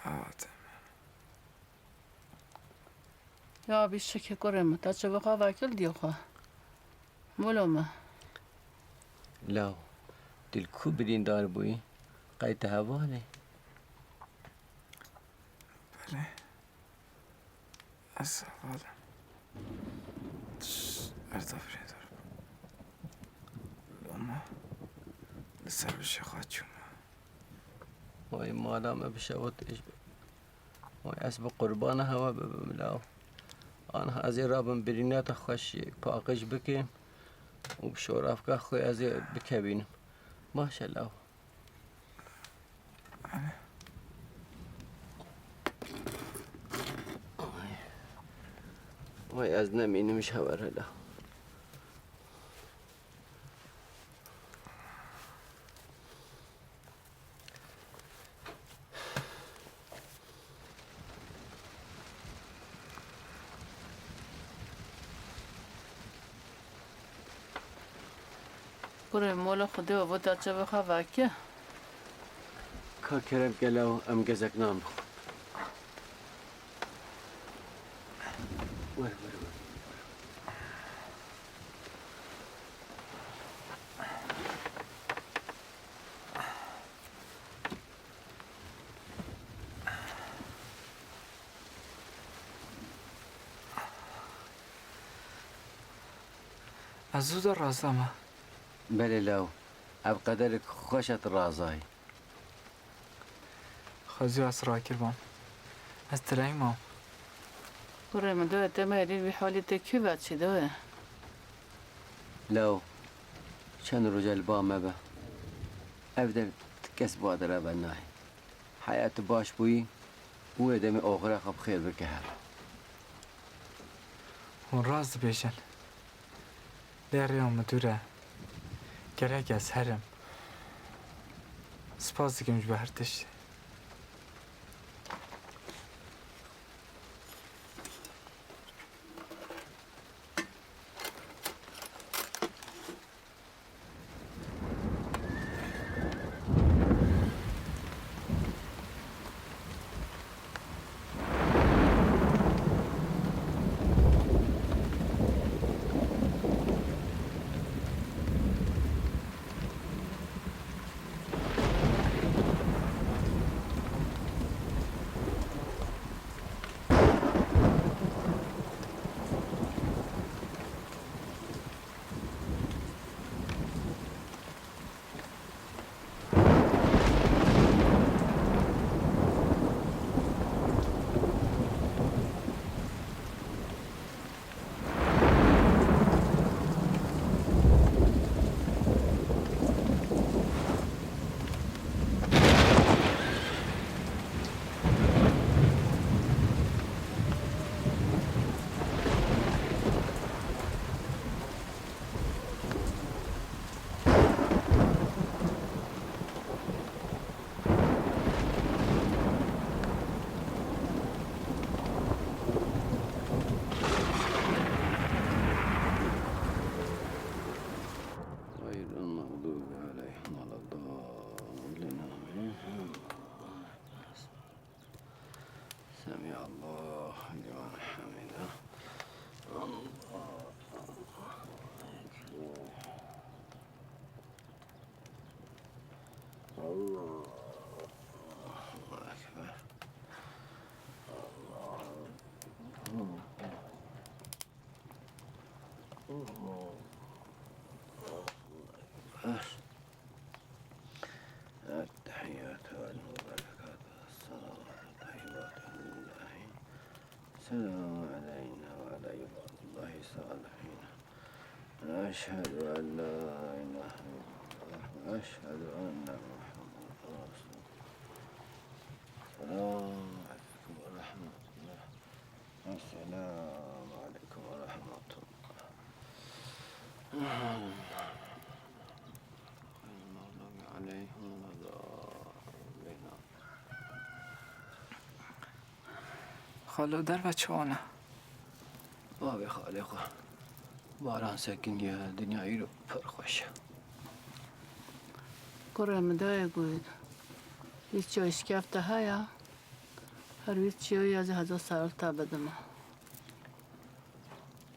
Ah, têm. Ya bî şikê kurê min, te çi bi xwe vekir diyo xwe. Wilo me. Law, tu li ku birîndar bûyî? Qey tu heval î? Belê. Ez heval im. Erda birêdar bû. Loma li ser wişê xwe çûme. Way mala me bi şewa têj be. Way ez bi qurbana hewa bibim law. Anha ez ê rabim birîneta xweşiyê paqij bikim û bi şoravka xwe ez ê bikevînim. Baş e law. Vay, ez nemînim ji hewe re la. Kurê mola Xwedê we bo te çi bixe veke. Ka kerem ke law em gezek nan bixwin. Were, were, were. Ez zû de razame. Belê law, ev qederek xweş e tu razayî. Xwezî ez rakir bam. Ez tireng mam. Kurê min, doye te me êrî vî halî te kî veçî doye? Law, çend roje li ba me be. Ev der kes bi wa dera ve nayê. Heya tu baş bûyî û wê demê oxira xwe bi xêr bike hev. Hûn rast dibêjin. Lê rêya min dûr e. Gerek ez herim. Spas dikim ji bo her tiştî. غير المغضوب عليهم ولا الضالين. آمين. سمع الله لمن حمده. الله أكبر. الله أكبر. الله أكبر. التحيات والمباركات الصلوات الطيبات لله. السلام علينا وعلى عباد الله الصالحين. أشهد أن لا إله إلا الله. أشهد أن محمدا رسول الله. السلام عليكم ورحمة الله. السلام عليكم ورحمة الله. المغضوب عليهم ولا الضالين. Xalo, derve çawa ne? Bavê xalê xwe. Baran sekiniye, dinya îro pir xweş e. Kurê min dayê got, wî çiyo îşkefte heye, her wî çiyo ya jî heza serota bidime.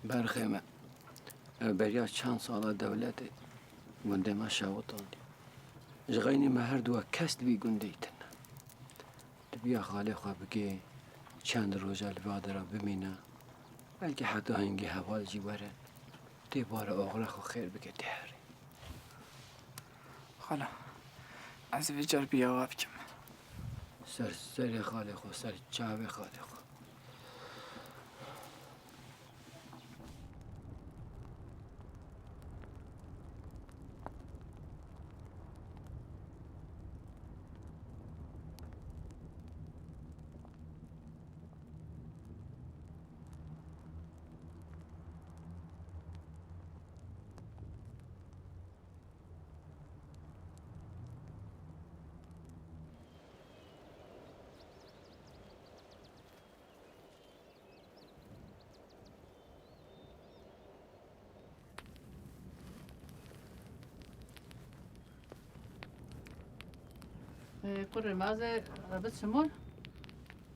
Berxê me, ev beriya çend sala dewletê gundê me şewitandî. Ji xeynî me her duwa kes di vî gundê tune. Dibiya xalê xwe bigê çend roja li va dera bimîne. Belkî heta hingê heval jî were. Tê bare oxira xwe xêr bike tê herê. Xala, ez vê car biyawa bikim. Ser serê xalê xwe, ser çavê xalê xwe. Ê, kurê mazê, e, biçimon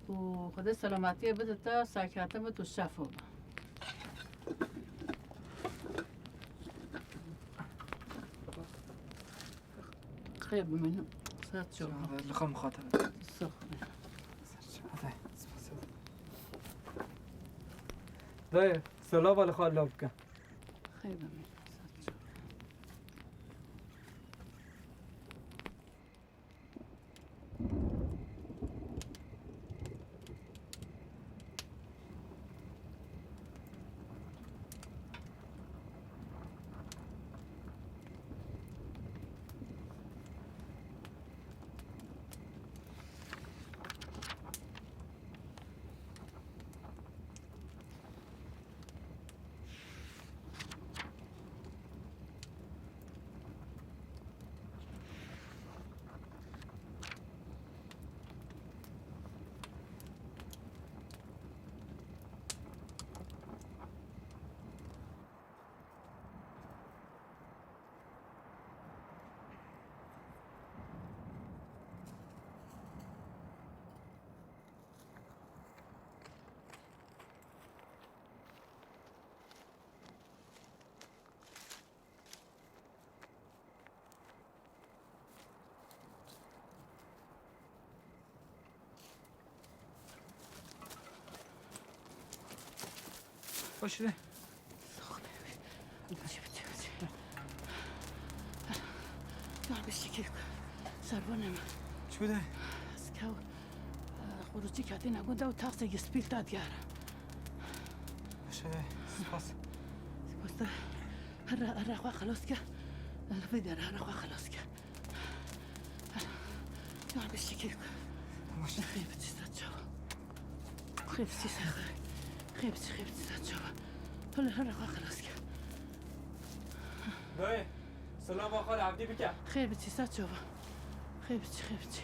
û Xwedê selametiyê bide te, serkeftin bit û şefo be. Xêr bimînin. Ser çawa. Li xwe mixatir. Sağ ol. Dayê, selama li xwe lav bike. Xêr bimînin. Ser çawa. Baş e. Yar bir şey yok. Servanım. Çi bide? Skew. Xurucî ketîne gund û taksê spîl te diyar. Baş e. Spas. Spas te. Here, here xwe xelos ke. Li vê derê here xwe xelos ke. Yar bir şey yok. Baş e. Xêr biçî ser çawa. Xêr biçî ser xwe. Xêr biçî, xêr biçî ser çawa. Hele here xwe xelos ke. Dayê, silava xwe li Evdî bike. Xêr biçî ser çawa. Xêr biçî, xêr biçî.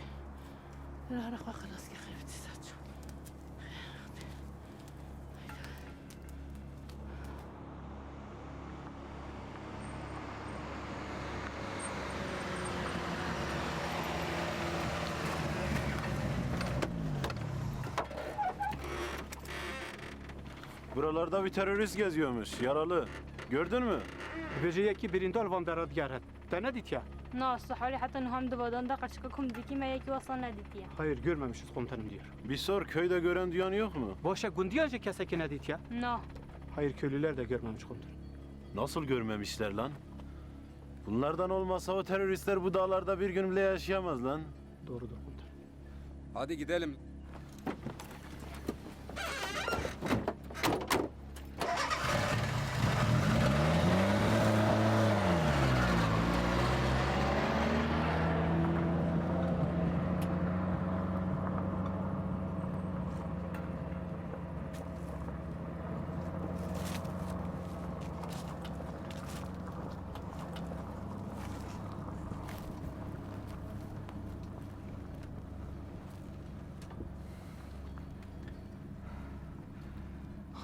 Here here xwe xelos ke, xêr biçî ser çawa. Buralarda bir terörist geziyormuş, yaralı. Gördün mü? Dibêje yekî birîndar van dera digerin. Te nedîtiye? Na, sihalî heta niha min di vadan de qeçika ku min dîtî me yekî wesa nedîtiye. Hayır, görmemişiz komutanım diyor. Bir sor, köyde gören duyan yok mu? Baş e, gundiyan jî kesekî nedîtiye? Na. Hayır, köylüler de görmemiş komutanım. Nasıl görmemişler lan? Bunlardan olmasa o teröristler bu dağlarda bir gün bile yaşayamaz lan. Doğrudur komutanım. Hadi gidelim.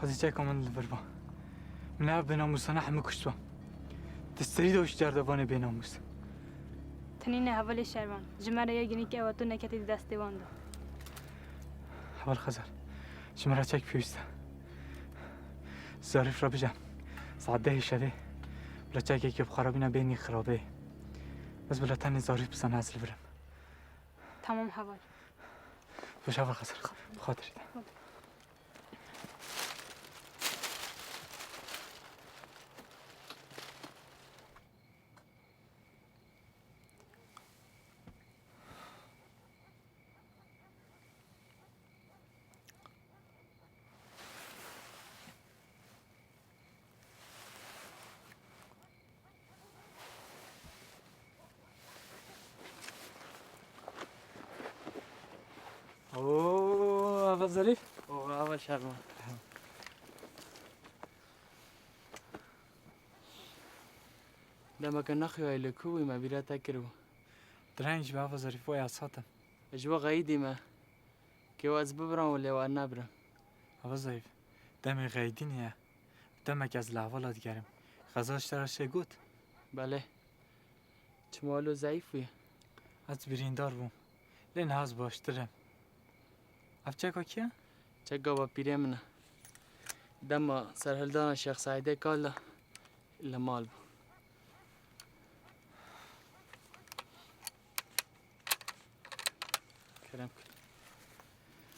Xezî çeka min li vir ba. Min ev bênamûsana hemû kuşt ba. Di serî de û ji car de vanê bênamûs. Tenî ne hevalê Şervan. Ji me re ya girîng ew e tu neketî di destê wan de. Heval Xezar, ji min re çek pêwîst e. Zarîf re bije. Saet dehê şevê bila çekekê bi xwe re bîne bênî xirabê. Bes bila tenê Zarîf bizane ez li vir im. Tamam heval. Baş heval Xezar. Bi xatirî te. Oo, heval Zarîf. Oo, heval Şervan. Demeke nexuyayî li ku bûyî, me bîra te kiribû. Direng jî be heval Zarîf, waya satim. Ji bo xeyidî me. Kê ez bibiram û lê we nebrim. Heval Zarîf, demê xeyidînê ye. Demek ez li hevala digerim. Xezar ji te re şê got? Belê. Çima wilo zeyîf bûye? Ez birîndar bûm. Lê niha ez baştir im. Ev çeka kî ye? Çeka bapîrê min e. Dema serhildana Şêx Seîdê kal de li mal bû. Kerem kir.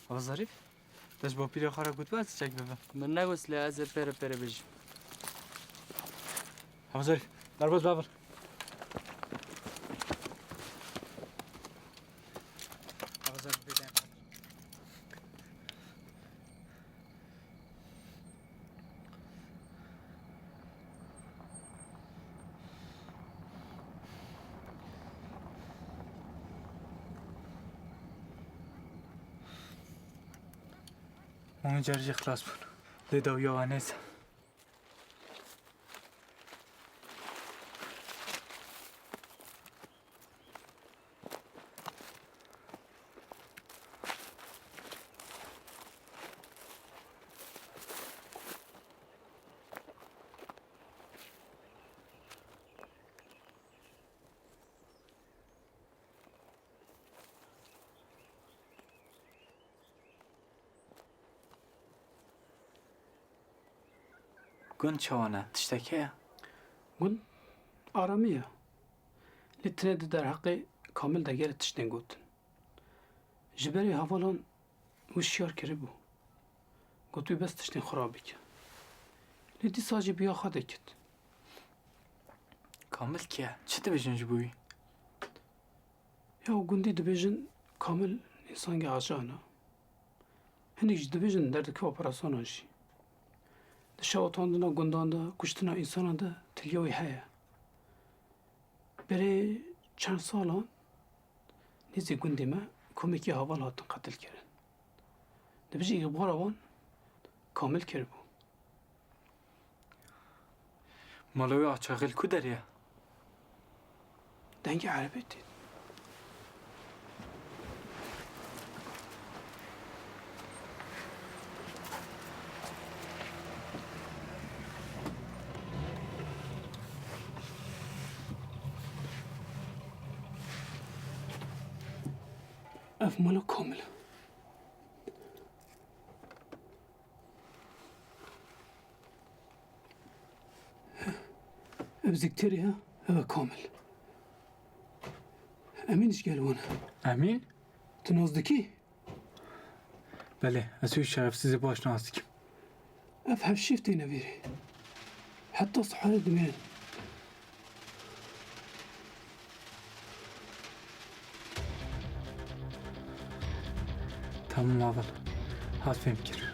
Heval Zarîf, te ji bapîrê xwe re gotibû ez çek bibim? Min negot lê ez ê pêre pêre bijîm. Heval Zarîf, derbas bavir. Heval Zarîf, bêdeng. Hûn car jî xilas bûn. Lê dawiya wan nêz e. Gund çawa ne? Tiştek heye? Gund aramî ye. Lê tenê di derheqê Kamil de gelek tiştên gotin. Ji berê hevalan wişyar kiribû. Gotibû bes tiştên xwe rabike. Lê dîsa jî bi ya xwe dikit. Kamil kî ye? Çi dibêjin ji bo wî? Ya gundî dibêjin Kamil însankî ajan e. Hinek jî dibêjin derdikeve operasyona jî. Di şewatandina gundan de, kuştina însanan de tiliya wî heye. Berê çend salan nêzî gundê me komekî heval hatin qetilkirin. Dibêje îxbara wan Kamil kiribû. Mala wî a çaxê li ku derê ye? Dengê erebê tê. Ev mala Kamil e. Ev zikterî ya, ev e Kamil. Emîn ji gel wan e. Emîn? Tu nas dikî? Belê, ez wî şerefsizê baş nas dikim. Ev hevşîf têne vîrê. Heta siharê dimêrin. Tamam heval. Hat fêm kir.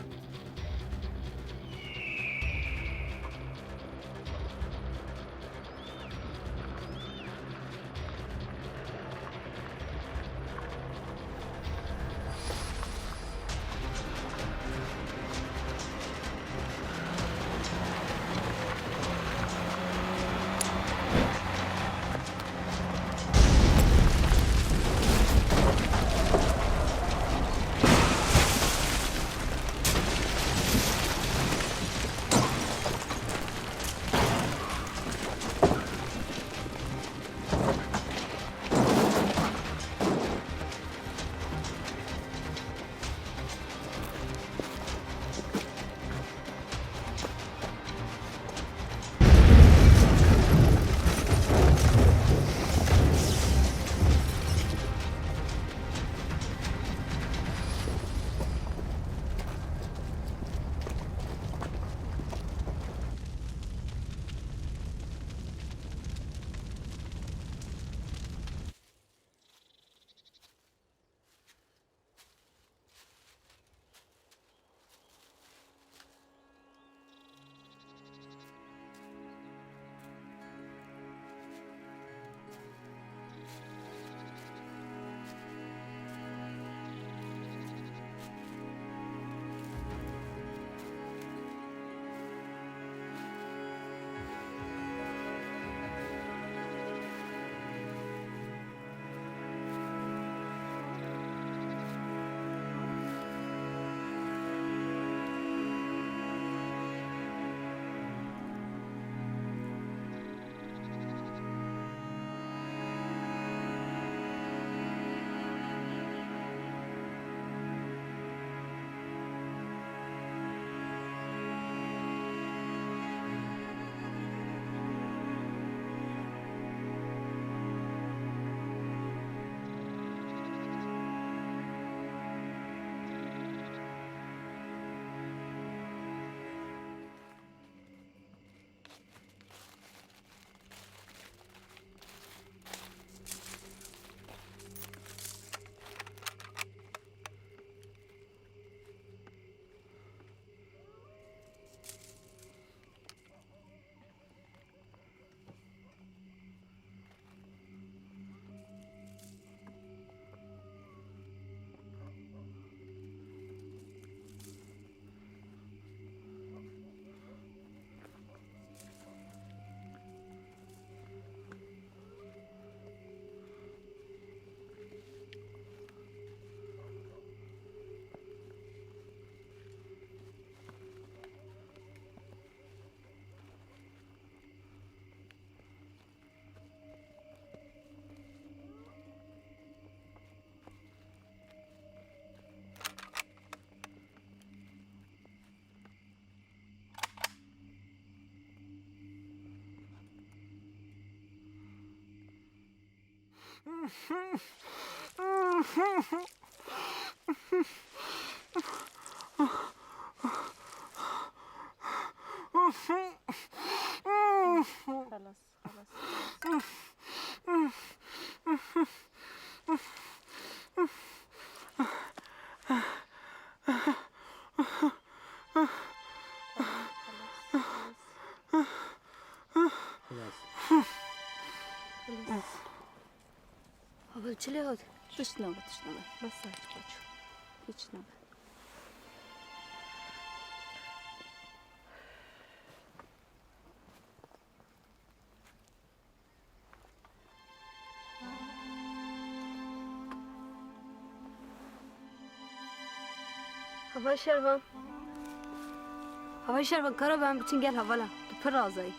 خلاص، خلاص. خلاص، خلاص. Heval çi lê hat? Tişt nabe, tişt nabe. Bes saet kaç. Hiç nabe. Heval Şervan. Heval Şervan, kara ben biçin gel hevala. Tu pir razayî.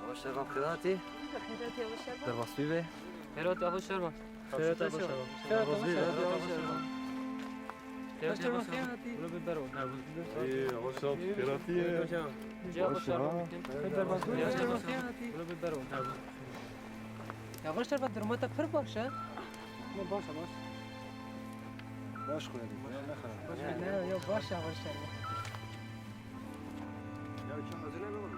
Heval Şervan, xêr hatî. Xêr hatî, heval Şervan. Derbas bî bê. Xêr hatî, heval Şervan. Xêr hatî, heval Şervan. Derbas bî bê. Heval Şervan, xêr hatî. Wilo bê berwa. Ê, heval Şervan, xêr hatî. Cê heval Şervan. Derbas bî bê. Heval Şervan, xêr hatî. Wilo bê berwa. Ya, heval Şervan, duruma te pir baş e. Ne, baş e, baş. Baş xwe dî, ne, ne xerab. Ne, ya, baş e, heval Şervan. Ya, çi hazine ne oldu?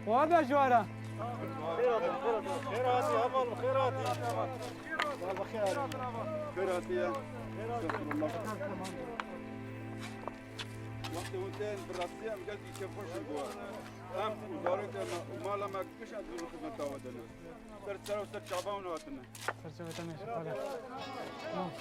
Xwada ji we re. Xêr hatî, heval, xêr hatî. Xêr hatî ya. Wextê hûn tên, bi rastî em gelkî kêfxweş in bi we. Em û zarokên me û mala me giş ez bi xizmeta we de ne. Ser ser û ser çava hûn hatine. Ser çava te meşe, xala. Tamam.